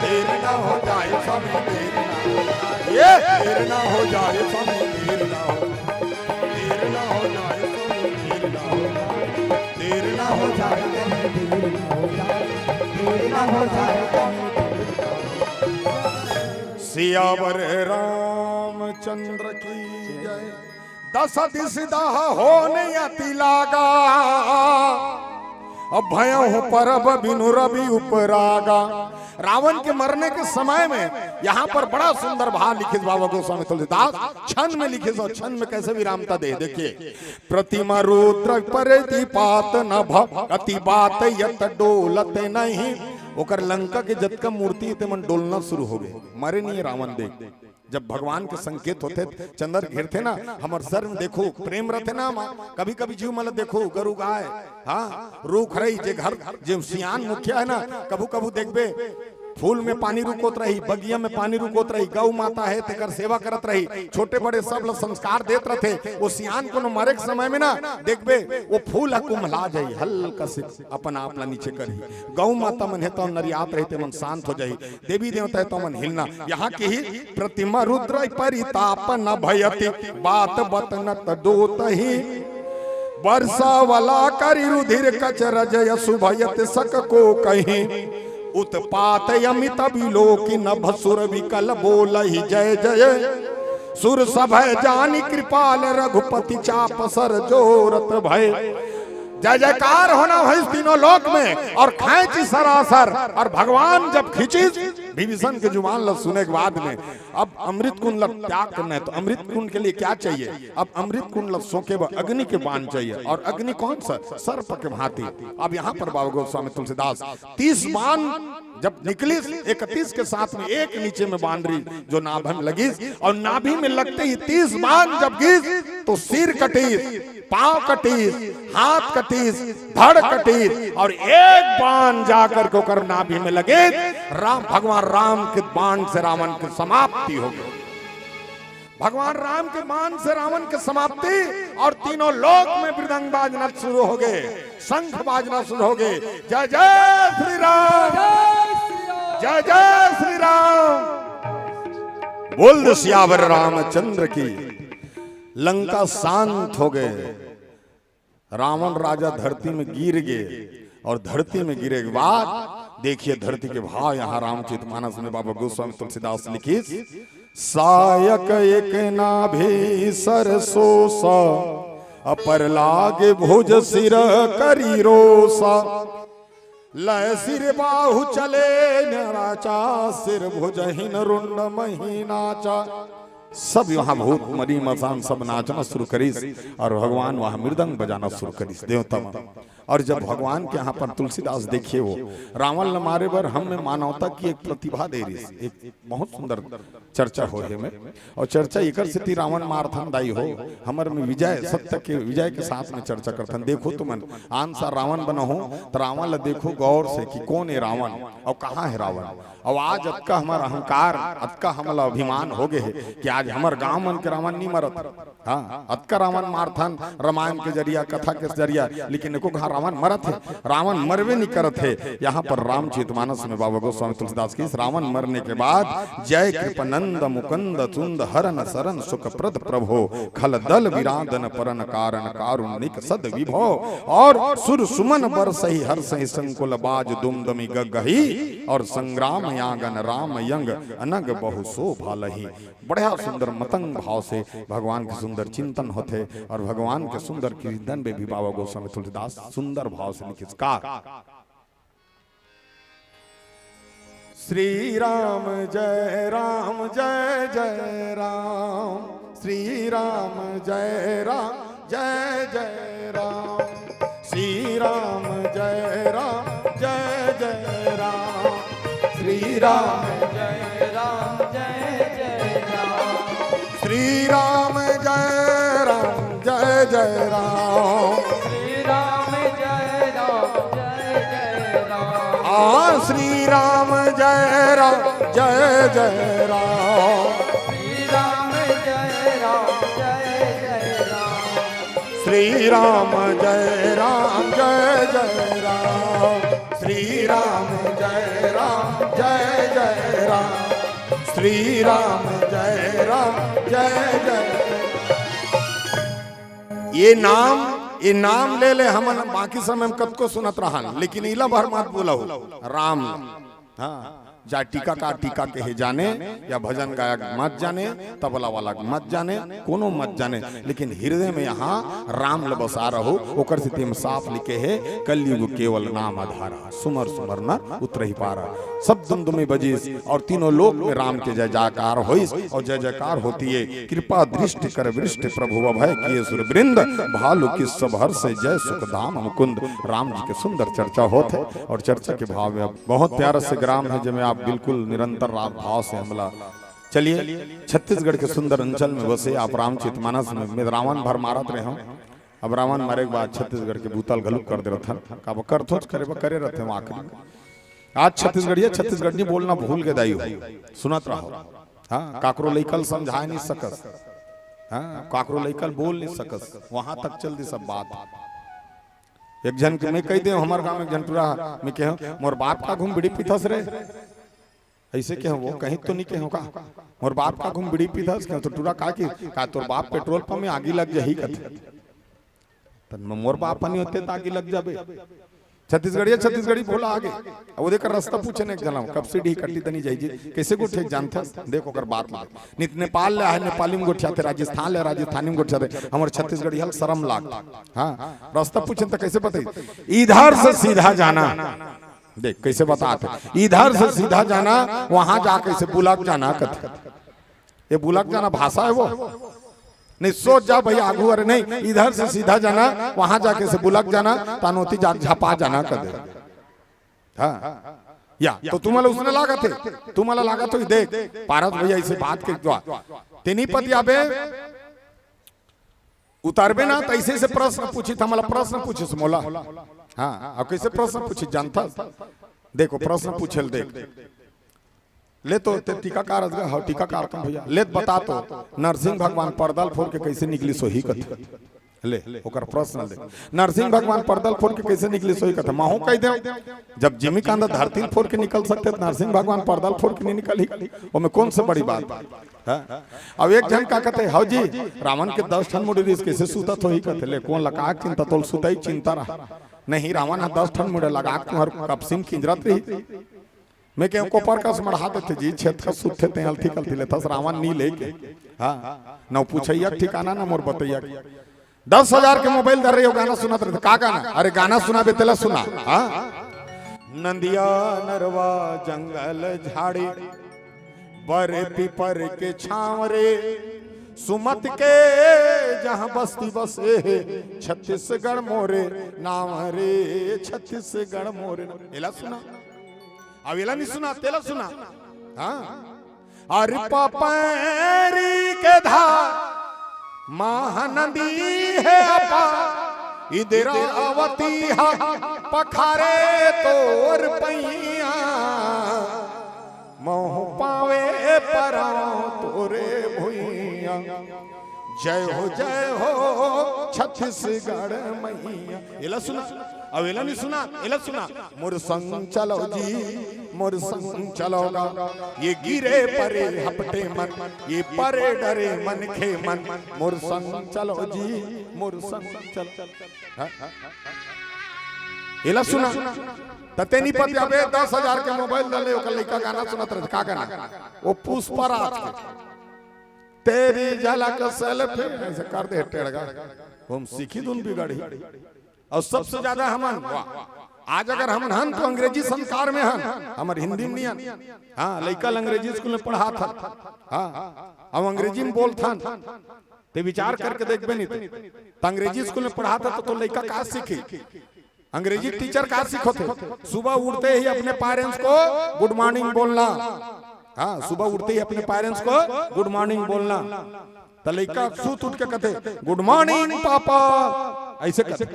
देर ना हो जाए स्वामी, देर ना हो जाए। ये देर ना हो जाए स्वामी, देर ना हो, देर ना हो जाए स्वामी, देर ना हो, देर ना हो जाए स्वामी, देर ना हो जाए, देर ना हो जाए स्वामी, देर ना हो। सियावर रामचंद्र की जय। दस दिस दह होन अति लागा, अब भयहु परब बिनु रवि उपरागा। रावण के मरने के समय में यहाँ पर बड़ा सुंदर भाव लिखिस बाबा गोस्वामी तुलसीदास, छंद में लिखिस। और छंद में कैसे विरामता दे, देखिए, प्रतिमा रुद्र प्रति पात न भ-, अति बात यत डोलत नहीं। ओकर लंका के जतका मूर्ति हे, तेमन डोलना शुरू हो गए, मरे नहीं रावण देख। जब भगवान के संकेत होथे, चंद्र घिरथे ना, हमर सर में देखो, प्रेम रथे ना, कभी कभी जीव मन ल देखो, गरु गाय, हाँ, रूख रही, जे घर, जे सियान मुखिया हे ना, कभू कभू देखबे, फूल में पानी रुकोत रही, बगिया में पानी रुकोत रही, गौ माता हे, तेकर सेवा करत रही, छोटे बड़े सब ल संस्कार देत रथे। वो सियान कोनो मरे के समय में ना देखबे, वो फूल ह कुम्हला जाही, हल्का से अपन आप ला नीचे करही। गौ माता मन हे तो नरियात रही, तेमन शांत हो जाही। देवी देवता हे तो मन हिलना। यहाँ के ही प्रतिमा रुद्र परिताप न भयति, बात बतनत डोतही। वर्षा वला करि रुधिर कच रजय सुभयत सक को कही। उत्पात अमित विलोकि नभ सुर विकल बोलहि जय जय। सुर सभय जानि कृपाल रघुपति चाप सर जोरत भय। जय जयकार होना भइस तीनों लोक में। और खैंची सरासर, और भगवान जब खींचिस विभीषण के जुबान ल सुने के बाद में, अब अमृत कुंड ल त्याग करना है, तो अमृत कुंड के लिए क्या चाहिए? अब अमृत कुंड ल सोखे बर अग्नि के बाण चाहिए। और अग्नि कौन सा? सर्प के भांति। अब यहाँ पर बाबा गोस्वामी तुलसीदास तीस बाण जब निकलिस, इकतीस के साथ में एक नीचे में बाण रही, जो नाभि में लगिस, और नाभि में लगते ही तीस बाण जब गिस, तो सिर कटिस, पांव कटिस, हाथ कटिस, धड़ कटिस, और एक बाण जाकर के ओकर नाभि में लगे, राम, भगवान राम के बाण से रावण की समाप्ति हो गई। भगवान राम के बाण से रावण की समाप्ति, और तीनों लोक में मृदंग बाजना शुरू हो गए, शंख बाजना शुरू हो गए। जय जय श्री राम, जय जय श्री राम। बोल दो सियावर रामचंद्र की। लंका शांत हो गए, रावण राजा धरती में गिर गए, और धरती में गिरे के बाद देखिए धरती के भाव यहाँ रामचरित मानस में बाबा गोस्वामी तुलसीदास लिखिस, सायक एक नाभि सर सोसा, अपर लाग भुज सिर करि रोसा। लय सिर बाहु चले नराचा, सिर भुजहिन रुंड मही नाचा। सब यहाँ भूत मरी मसान सब नाचना शुरू करिस, और भगवान वहाँ मृदंग बजाना शुरू करिस, देवता मन। और जब भगवान के यहाँ पर तुलसीदास देखिए, वो रावण ल मारे बर हम में मानवता की एक प्रतिभा दे रही, एक बहुत सुंदर चर्चा हो हे में। और चर्चा एकर सेती रावण मारथन दाई हो, हमर में विजय, सत्य के विजय के साथ में चर्चा करथन। देखो तुमन, आन साल रावण बना हो, तो रावण ला देखो गौर से कि कौन है रावण और कहाँ है रावण। और आज अतका हमर अहंकार, अतका हमला अभिमान हो गए है कि आज हमर गांव मन के रावण नहीं मरत। हाँ, अतका रावण मारथन रामायण के जरिया, कथा के जरिया, लेकिन एको घा रावण मरत है? रावण मरबे नहीं करत है। यहाँ पर रामचरित मानस में बाबा गोस्वामी तुलसीदास की इस रावण मरने के बाद जय कृपनंद मुकुंद चुंद हरन सरन सुखप्रद प्रभो, खल दल विरादन परन कारण कारुणिक सद विभो, और सुर सुमन बरसहि हरसहि संकुल बाज दुमदमि गगही, और संग्राम यागन राम यंग अनग बहु शोभा लही। बढ़िया सुंदर मतंग भाव से भगवान के सुंदर चिंतन होथे, और भगवान के सुंदर कीर्तन में भी बाबा गोस्वामी तुलसीदास सुंदर भाव से लिखिस का। श्री राम जय राम जय जय राम, श्री राम जय राम जय जय राम, श्री राम जय राम जय जय राम, श्री राम जय राम जय जय राम, श्री राम जय राम जय जय राम। श्री राम जय राम जय जय राम। आ, श्री राम जय राम जय जय राम। श्री राम जय राम जय जय राम। श्री राम जय राम जय जय राम। श्री राम जय राम जय जय राम। श्री राम जय राम जय जय। ये नाम, ये नाम ले ले हमन बाकी समय में कतको सुनत रहन, लेकिन इला भर मत बोलहु राम। हाँ, चाहे टीकाकार टीका के हे जाने, या भजन गायक मत जाने, तबला वाला मत जाने, कोनो मत जाने, लेकिन हृदय में यहाँ राम ल बसा रहो। ओकर सेती म साफ लिखे हे, "कलयुग केवल नाम आधारा, सुमर सुमर नर उतरहि पारा।" सब दुमदुमी बजिस और तीनों लोक में राम के जय जयकार होइस और जय जयकार होती है। कृपा दृष्टि कर वृष्टि प्रभु अभय किए सुर वृंद, भालु किस सब हर्ष जय सुख धाम मुकुंद। राम जी के सुंदर चर्चा होत है और चर्चा के भाव में अब बहुत प्यारा से ग्राम है, जेमे आप बिल्कुल निरंतर राग भाव से हमला चलिए। छत्तीसगढ़ के सुंदर अंचल में बसे आप रामचरित मानस में, में रावण भर मारत रहे हो। अब रावण मरे के बाद छत्तीसगढ़ के भूतल घलुक कर दे रथन। काबर करथोच करे बर करे रथे हो आखिरी। आज छत्तीसगढ़िया छत्तीसगढ़ी बोलना भूल के दाई हो। सुनत रहो। हाँ, काकरो लइका ल समझाए नहीं सकस। हाँ, काकरो लइका ल बोल नहीं सकस। वहां तक चल दी सब बात। एक झन के मैं कहि देंव, हमर गांव में एक झन टूरा ह, मैं कहेंव, "मोर बाप का घूम बीड़ी पीथस रे?" अइसे कहेंव, वो कहीं तो नहीं कहेंव का, "मोर बाप का घूम बीड़ी पीथस?" कहेंव तो टूरा का कि, "का तोर बाप पेट्रोल पंप में आगी लग जाही?" कथे। तन म मोर बाप ह नहीं होते त आगी लग जाबे। छत्तीसगढ़िया छत्तीसगढ़ी बोला आगे। अब ओदे कर रास्ता पूछे न एक झन ला, "कब से डीह कट्टी तनी जाही जी?" कइसे गोठिया जानथस? देख ओकर बात ले। नित नेपाल ले आहे, नेपाली में गोठियाथे, राजस्थान ले, राजस्थानी में गोठियाथे। हमर छत्तीसगढ़िया ल शरम लागथे। हाँ, रास्ता पूछे त कइसे बताही? "इधर से सीधा जाना।" देख कइसे बतात हे, "इधर से सीधा जाना, वहां जाके से बुलक जाना," कथे। ये बुलक जाना भाषा है वो? नहीं, सोच जा भैया आगू, अरे नहीं, "इधर से सीधा जाना, वहां जाके से बुलक जाना, तानोती जाके झपा जाना," कथे। हाँ, या तो तुम्हाला उसने लागत है, तुम्हाला लागत हो, देख पारस भैया इसे बात के द्वार तेनी पति आबे उतारबे ना, त अइसे अइसे प्रश्न पूछिस, हमला प्रश्न पूछिस मोला। हाँ, अब कइसे प्रश्न पूछिस जानथस? देखो, प्रश्न पूछे ल देख। ले तो, ते टीकाकार अस गा? हव, टीकाकार कम भैया। ले त बता तो, नरसिंह भगवान पर्दा ल फोर के कइसे निकलिस होही कथे। ले, ओकर प्रश्न ले। नरसिंह भगवान पर्दा ल फोर के कइसे निकलिस होही कथे। महूं कहि देंव, जब जिमीकांत धरती ल फोर के निकल सकथे, त नरसिंह भगवान पर्दा ल फोर के नहीं निकलही। ओमे कौन से बड़ी बात? हाँ? अब एक झन का कथे, "हव जी, रावण के दस ठन मुड़ी रिहिस, कइसे सुतत होही?" कथे, "ले, कोन लगा के चिंता, तोल सुतई चिंता रहा। नहीं, रावण ह दस ठन मुड़ी लगा के तुंहर कपसी म किंजरत रही।" मैं कहेंव, "कोपर कस मढ़ा देथे जी, छेद कस सुतथे, तें अलथी कलथी लेथस, रावण नी लेके।" हाँ, न पूछइया के ठिकाना, न मोर बतइया के। दस हजार के मोबाइल धर रहे हो, गाना सुनत रहिथे। का गाना? अरे गाना सुनाबे तेला सुना। हाँ? नंदिया नरवा जंगल झाड़ी, बर पीपर के छांव रे, सुमत के जहां बस्ती बसे हे, छत्तीसगढ़ मोरे नांव रे, छत्तीसगढ़ मोरे नांव। एला सुना। अब एला नहीं सुना, तेला सुना। हाँ। अरे पपैरी के धार महानदी हे अपा, इंद्रावती हा पखारे तोर पैया, महूं पावे परांव तोरे भुइयां। जय हो, जय हो छत्तीसगढ़ मैया। एला सुना, अब एला नहीं सुना, एला सुना। मोर संग चलो जी, मोर संग चलो गा, ये गिरे परे हपटे मन, ये परे डरे मनखे मन, मोर संग चलो जी, मोर संग चलो। हाँ? एला सुना, त तेनी पति आबे दस हजार के मोबाइल धर ले, ओकर लइका गाना सुनत रहे, का गाना? वो पुष्पा राज के, "तेरी झलक सेल्फी", अइसे कर दे टेढ़गा, हम सीखी धुन बिगड़ी। और सबसे ज्यादा हमन, वाह, आज अगर हमन हन तो अंग्रेजी संस्कार में हन, हमर हिंदी में नहीं हन। हाँ, लइका ल अंग्रेजी स्कूल में पढ़ात हन। हाँ, अब अंग्रेजी में बोलथन, ते विचार करके देखबे नहीं ते। त अंग्रेजी स्कूल में पढ़ात हन तो, तो लइका का सीखी? अंग्रेजी टीचर का सिखाथे? सुबह उठते ही अपने पेरेंट्स को गुड मॉर्निंग बोलना। हाँ, सुबह उठते ही अपने पेरेंट्स को गुड मॉर्निंग बोलना। त लइका सूत उठ के कथे, "गुड मॉर्निंग पापा," अइसे कथे।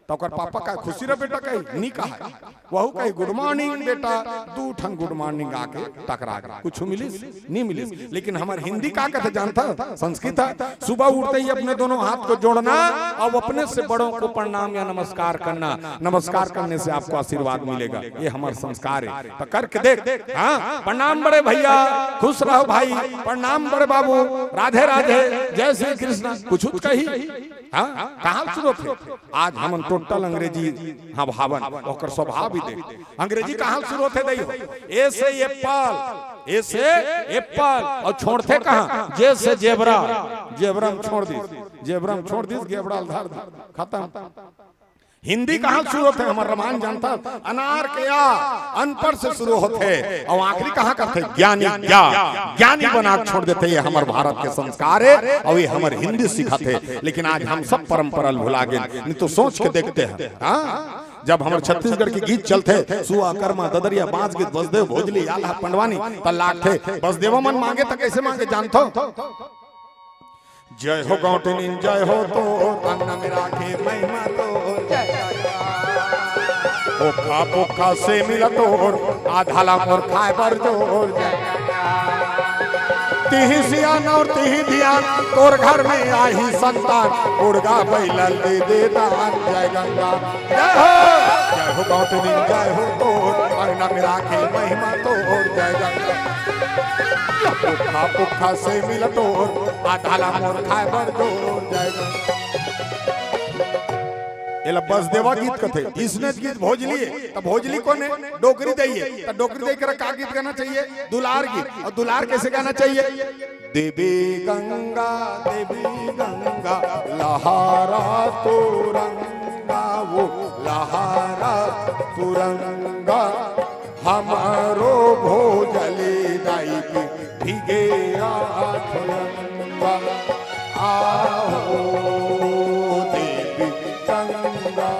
त ओकर पापा का, "खुशी रह बेटा," कही, नहीं कहा। वहू कही, "गुड मॉर्निंग बेटा," दू ठन गुड मॉर्निंग आके टकरा गे। कुछ मिलिस? नहीं मिलिस। लेकिन हमर हिंदी का कथे जानथा? संस्कृत ह। सुबह उठते ही अपने दोनों हाथ को जोड़ना और अपने से बड़ों को प्रणाम या नमस्कार करना। नमस्कार करने से आपको आशीर्वाद मिलेगा। ये हमर संस्कार है। त करके देख। हाँ, प्रणाम बड़े भैया, खुश रहो भाई, प्रणाम बड़े बाबू, राधे राधे, जय श्री कृष्ण। कुछ कुछ कही। हाँ, कहाँ ले शुरू होथे? आज हमन टोटल अंग्रेजी, हाँ, भावन, ओकर स्वभाव भी देख। अंग्रेजी कहाँ ले शुरू होथे, दई हो? ए से एप्पल, ए से एप्पल, अउ छोड़थे कहाँ? जे से जेबरा, जेबरा म छोड़ दिस, जेबरा म छोड़ दिस, गेबड़ा ल धर दिस, खतम। हिंदी कहाँ ले शुरू होथे? हमर रामायण जानथस, अनार के आ, अनपढ़ से शुरू होथे, अउ आखिरी कहाँ करथे? ज्ञानी, ज्ञा, ज्ञानी बना के छोड़ देथे। ये हमर भारत के संस्कार हे, अउ ये हमर हिंदी सिखाथे। लेकिन आज हम सब परंपरा ल भुला गेन, नहीं तो सोच के देखते हैं, हाँ? जब हमर छत्तीसगढ़ के गीत चलथे, सुआ, करमा, ददरिया, बांस गीत, बसदेव, भोजली, आल्हा, पंडवानी, त लागथे, बसदेवा मन मांगे त कइसे मांगे जानथो? जय हो गौंटिनिन, जय हो तोर, अंगना में राखे महिमा तोर। पोखा पोखा से मिला तोर, आधा ला मोर खाए बर जोर। तिही सियान अउ तिही धियान, तोर घर में आही संतान, उड़गा बैला ल दे दे दान। जय गंगा, जय हो, जय हो गौंटिनिन, जय हो तोर, अंगना में राखे महिमा तोर। जय गंगा, पोखा पोखा से मिला तोर, आधा ला मोर खाए बर जोर। जय गंगा। एला बसदेवा गीत कथे, इसने गीत भोजली हे, त भोजली कोन हे? डोकरी दई हे, त डोकरी दई करा का गीत गाना चाहिए? दुलार गीत। अउ दुलार कइसे गाना चाहिए? देवी गंगा, देवी गंगा, लहरा तुरंगा, वो लहरा तुरंगा, हमरो भोजली दाई के भीगे आठ अंगा। आहो देवी गंगा।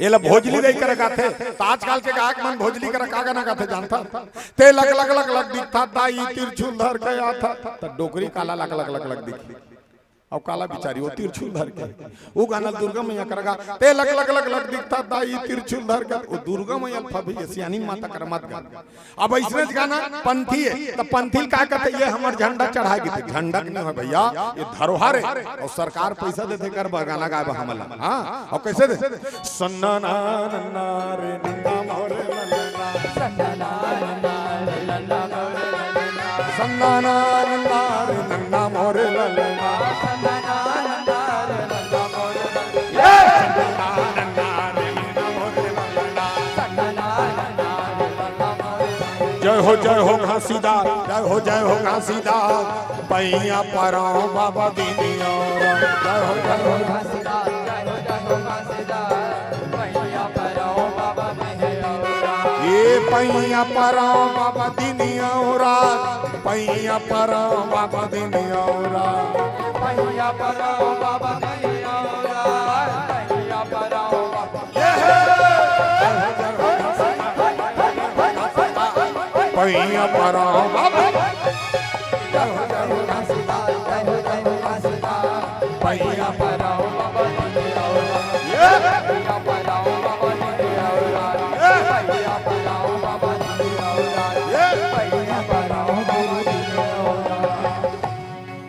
एला भोजली दई करा गाथे, त आजकल के गायक मन भोजली करा का गाना गाथे जानथा? ते लक लक लक लक दिखथा दाई, तिरछुल धर के आथा। त डोकरी काला लक लक लक लक दिखही? अउ काला बिचारी, वो तिरछुल धर के। वो गाना दुर्गा मैया करा गा, ते लक लक लक लक दिखथा दाई, तिरछुल धर के। वो दुर्गा मैया ल फबही, सियानी माता करा मत गा। अब अइसने गाना पंथी हे, त पंथी ल का कथे? ये हमर झंडा चढ़ाए गिस। झंडा के नहीं हो भैया, ये धरोहर हे। अउ सरकार पैसा देथे कर बर गाना गाए बर हमन ला। हाँ, अउ कइसे दे? सन्ना ना नन्ना रे नन्ना मोरे ललना। सन्ना ना नन्ना रे नन्ना मोरे ललना। जय हो, जय हो घासीदास, जय हो, जय हो घासीदास, पैया पराओ बाबा दीनिया। जय हो, जय हो। ये पैया पराओ बाबा दीनिया, पैया पराओ बाबा दीनिया। पैया पराओ बाबा। पैया पराओ बाबा।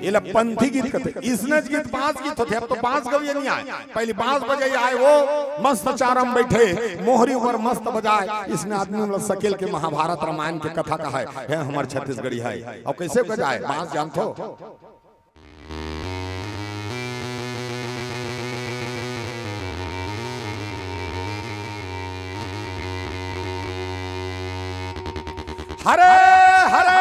एला पंथी गीत कथे। इसने गीत बांस गीत होथे, अब तो बांस गवैया नहीं आए। पहली बांस बजैया आए, वो मस्त चारम बैठे, मोहरी ऊपर मस्त बजाए। इसने आदमी मतलब सकेल के महाभारत रामायण के कथा कहाए, हे हमर छत्तीसगढ़ी हे। अउ कइसे बजाए बांस जानथो? हरे हरे।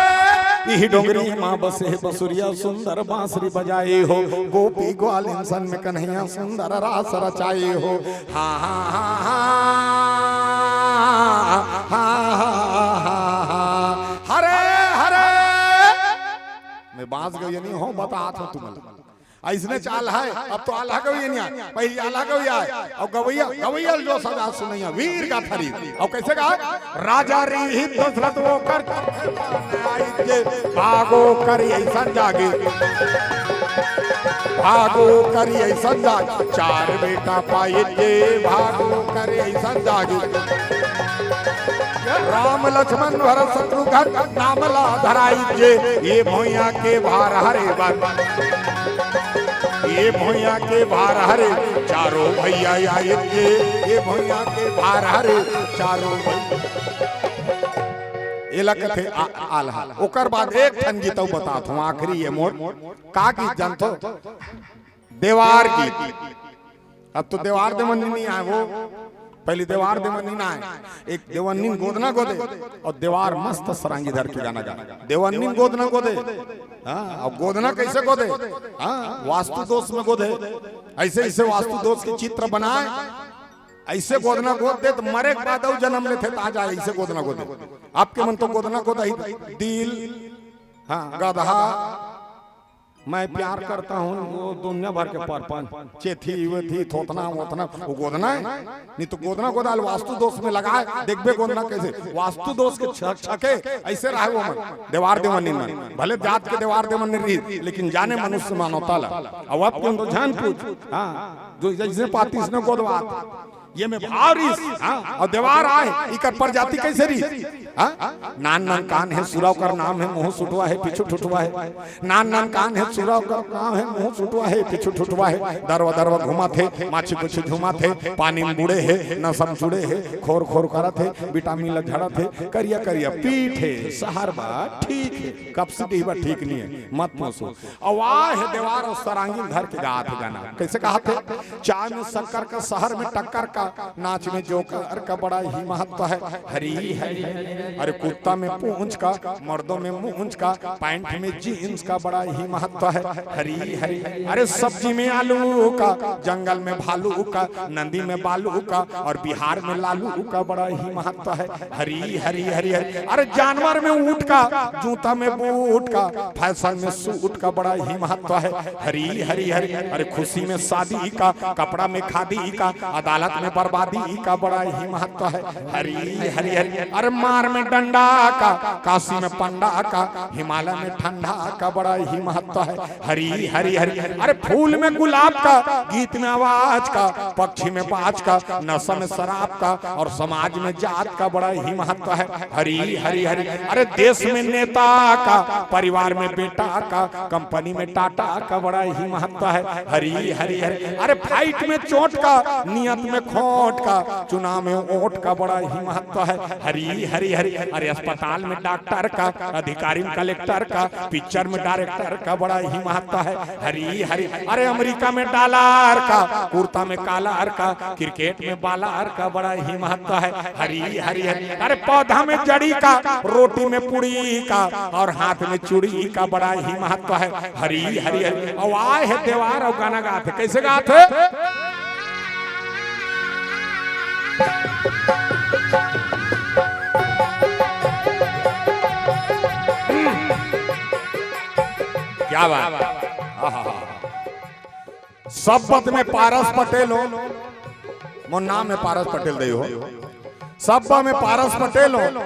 इही डोंगरी मा बसे बसुरिया सुंदर बांसुरी बजाए हो। गोपी ग्वाल इंसन में कन्हैया सुंदर रास रचाए हो। हाँ हाँ हाँ हाँ। हरे हरे। मैं बांस गवैया नहीं हों, बतात हों तुमन ला। अइसने चाल हे, अब तो आल्हा गवैया नहीं आए, पहली आल्हा गवैया आए, अउ गवैया, गवैया ल जो सजा सुनैया, वीर गाथा री, अउ कइसे गा? राजा रिहिस दशरथ ओकर, भागो करी अइसन जागे, भागो करी अइसन जागे, चार बेटा पाए जे, भागो करी अइसन जागे। राम लक्ष्मण भरत शत्रुघ्न नाम ला धराई जे, ये भुइयां के भार हरे बन, ये भुइयां के भार हरे, चारों भैया आए जे, ये भुइयां के भार हरे, चारों भैया। एला कथे आ-, आल्हा। ओकर बाद एक ठन गीत अउ बतात हों, आखिरी ये मोर। का गीत जानथो? देवार गीत। अब तो देवार देवन्नी नहीं आए, वो पहली देवार देवन्नी ना आए। एक देवन्नी गोदना गोदे और देवार मस्त सरांगी धर के गाना गा। देवन्नी गोदना गोदे, हाँ, अब गोदना कैसे गोदे? हाँ, वास्तु दोष में गोदे। ऐसे ऐसे वास्तु दोष के चित्र बनाए, ऐसे गोदना गोद दे तो मरे के बाद अउ जन्म लेथे, ताजा ऐसे गोदना गोदे। आपके मन तो गोदना गोदा ही, दिल, हाँ, गधा, मैं प्यार करता हूँ, वो दुनिया भर के परपंच, चेथी वेथी, थोथना वोथना, वो गोदना है। नहीं तो गोदना गोदाल वास्तु दोष में लगाए, देखबे गोदना कैसे वास्तु दोष के छक छके ऐसे रहे वो मन। देवार देवन्नी मन, भले जात के देवार देवन्नी रही, लेकिन जाने मनुष्य मानवता ला। अब आप क्यों तो जान पूछ, हाँ, जो जैसे पातीस ने गोदवात, ये में भाव रिस, हाँ, और देवार आए, इकर प्रजाति कैसे रिस? हाँ? नान नान कान है, सुरा ओकर नाम है, मुंह सुटवा है, पीछू ठुठवा है। नान नान कान है, सुरा ओकर नाम है, मुंह सुटवा है, पीछू ठुठवा है। दरवा दरवा घुमाथे, माछी कुछ झुमाथे, पानी में बूड़े हे, नसम जुड़े हे, खोर खोर करत हे, विटामिन ल झड़त हे, करिया करिया पीठ हे, सहर बा ठीक हे, कपसी डीहबा ठीक नहीं है, मत पोसो। अउ आए हे देवार अउ सरांगी ल धर के गात हे गाना। कैसे गात हे? चाय में शक्कर का, शहर में टक्कर का, नाच में जोकर का बड़ा ही महत्व है। हरी हरी, अरे कुर्ता में पूंछ का, मर्दों में मूंछ का, पैंट में जींस का बड़ा ही महत्व है। हरी हरी, अरे सब्जी में आलू का, जंगल में भालू का, नदी में बालू का और बिहार में लालू का बड़ा ही महत्व है। हरी हरी हरी हरी, अरे जानवर में ऊंट का, जूता में बूट का, फैशन में सूट का बड़ा ही महत्व है। हरी हरी हरी, अरे खुशी में शादी का, कपड़ा में खादी का, अदालत में बर्बादी का बड़ा ही महत्व है। हरी हरी हरी, अरे मार में डंडा का, काशी में पंडा का, हिमालय में ठंडा का बड़ा ही महत्व है। हरी हरी हरी, अरे फूल में गुलाब का, गीत में आवाज का, पक्षी में बाज का, नशा में शराब का और समाज में जात का बड़ा ही महत्व है। हरी हरी हरी, अरे देश में नेता का, परिवार में बेटा का, कंपनी में टाटा का बड़ा ही महत्व है। हरी हरी हरी, अरे फाइट में चोट का, नियत में खोट का, चुनाव में वोट का बड़ा ही महत्व है। हरी हरी हरी, अरे अस्पताल में डॉक्टर का, अधिकारी में कलेक्टर का, पिक्चर में डायरेक्टर का बड़ा ही महत्व है। हरी हरी, अरे अमेरिका में डॉलर का, कुर्ता में कॉलर का, क्रिकेट में बॉलर का बड़ा ही महत्व है। हरी हरी हरी, अरे पौधा में जड़ी का, रोटी में पूड़ी का और हाथ में चूड़ी का बड़ा ही महत्व है। हरी हरी हरी, अउ आए हे देवार अउ गाना गात हे। कैसे गात हे? क्या बात। आहा। सब्बत में पारस पटेल हो, मोर नाम है पारस पटेल दई हो, सब्बा में पारस पटेल हो,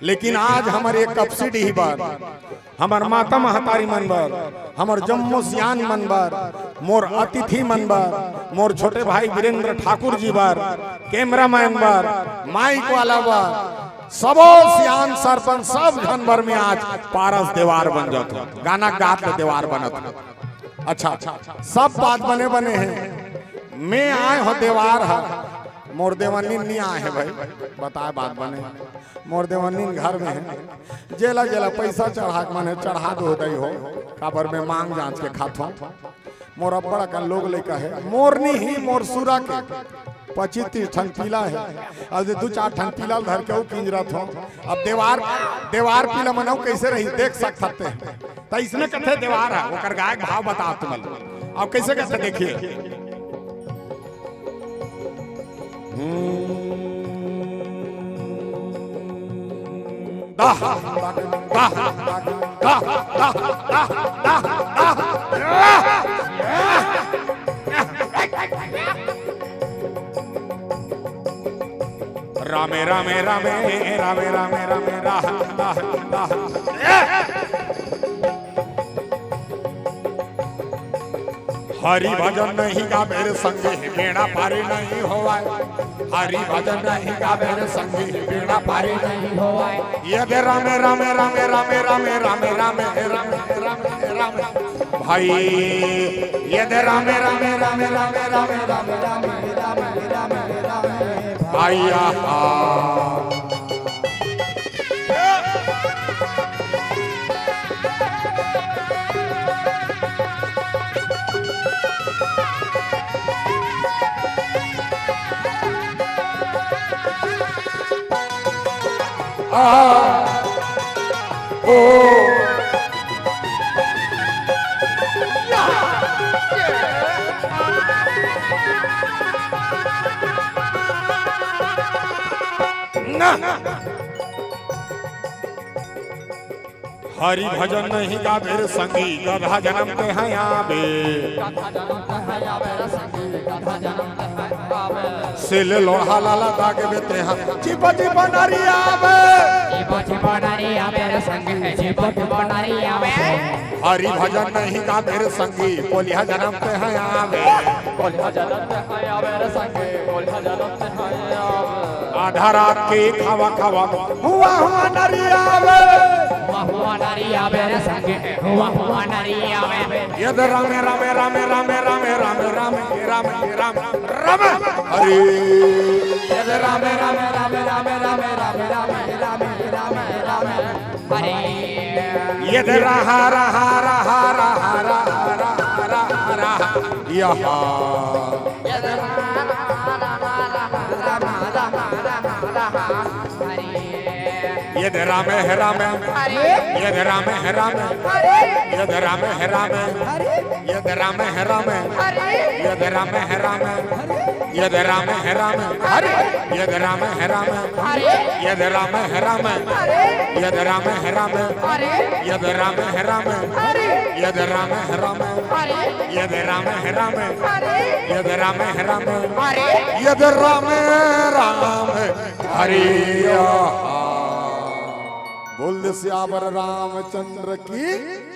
लेकिन आज हमर ये कपसी डीह बर, हमर माता महतारी मन बर, हमर जम्मो सियान मन बर, मोर अतिथि मन बर, मोर छोटे भाई वीरेंद्र ठाकुर जी बर, कैमरामैन बर, माइक वाला बर, सबो सियान सरपंच सब झन बर में आज पारस देवार बन जात हो, गाना गात ले देवार बनत हो। अच्छा, सब बात बने बने हे। मैं आए हो देवार हा, मोर देवन्नी नहीं आए हे भाई, बताए बात बने। मोर देवन्नी घर में हे, जेला जेला पैसा चढ़ा के मने चढ़ा दो दई हो, काबर में मांग जांच के खाथो। मोर अब्बड़ अकन लोग लइका हे, मोर नहीं ही मोर सुरा के पच्चीस तीस ठन पीला हे, अउ जे दू चार ठन पीला ल धर के अउ किंजरत हो। अब देवार, देवार पीला मन अउ कैसे रही, देख सकत हे। त इसने कथे देवार हे, ओकर गायक भाव बता तुमन। अब कैसे कथे देखिए। हम्म। दाह, दाह, दाह। रामे, रामे, रामे, रामे, रामे, रामे, राह, राह, राह। हरि भजन नहीं गाबे रे संगी, बेड़ा पारी नहीं होवाय। हरि भजन नहीं गाबे रे संगी, बेड़ा पारी नहीं होवाय। ये दे रामे, रामे, रामे, रामे, रामे, रामे, रामे, रामे, रामे, रामे। भाई, ये दे रामे, रामे, रामे, रामे, रामे, रामे, रामे, रामे, रामे, रामे, भाई, आहा। आ, ओ। ना। हरि भजन नहीं गाबे रे संगी, गधा जनम ते हैं आबे। गधा जनम ते हैं आबे रे संगी, गधा जनम ते हैं आबे। सिल लोढ़ा लाला दागबे ते हैं, चिप चिप नरिया आबे। चिप चिप नरिया आबे रे संगी, चिप चिप नरिया आबे। हरि भजन नहीं गाबे रे संगी, कोलिहा जनम ते हैं आबे। कोलिहा जनम ते हैं आबे रे संगी, कोलिहा जनम ते हैं आबे। आधा रात के खावा खावा हुआ हुआ नरिया आवे। हुआ हुआ नरिया आवे रे संगे, हुआ हुआ नरिया आवे। ये दे रामे, रामे, रामे, रामे, रामे, रामे, रामे, रामे, रामे, रामे, हरे। ये दे रामे, रामे, रामे, रामे, रामे, रामे, रामे, रामे, रामे, रामे, हरे। ये दे रहा, रहा, रहा, रहा, रहा, रहा, रहा, रहा, यहाँ। यदि रामे है रामे, यदि रामे है रामे, यदि रामे है रामे, यदि रामे है रामे, यदि रामे है रामे, यदि रामे है रामे, हरे। यदि रामे है रामे, यदि रामे है रामे, यदि रामे है रामे, यदि रामे है रामे, यदि रामे है रामे, यदि रामे है रामे, यदि रामे है रामे, यदि रामे रामे, हरि। बोल दे सियावर रामचंद्र की।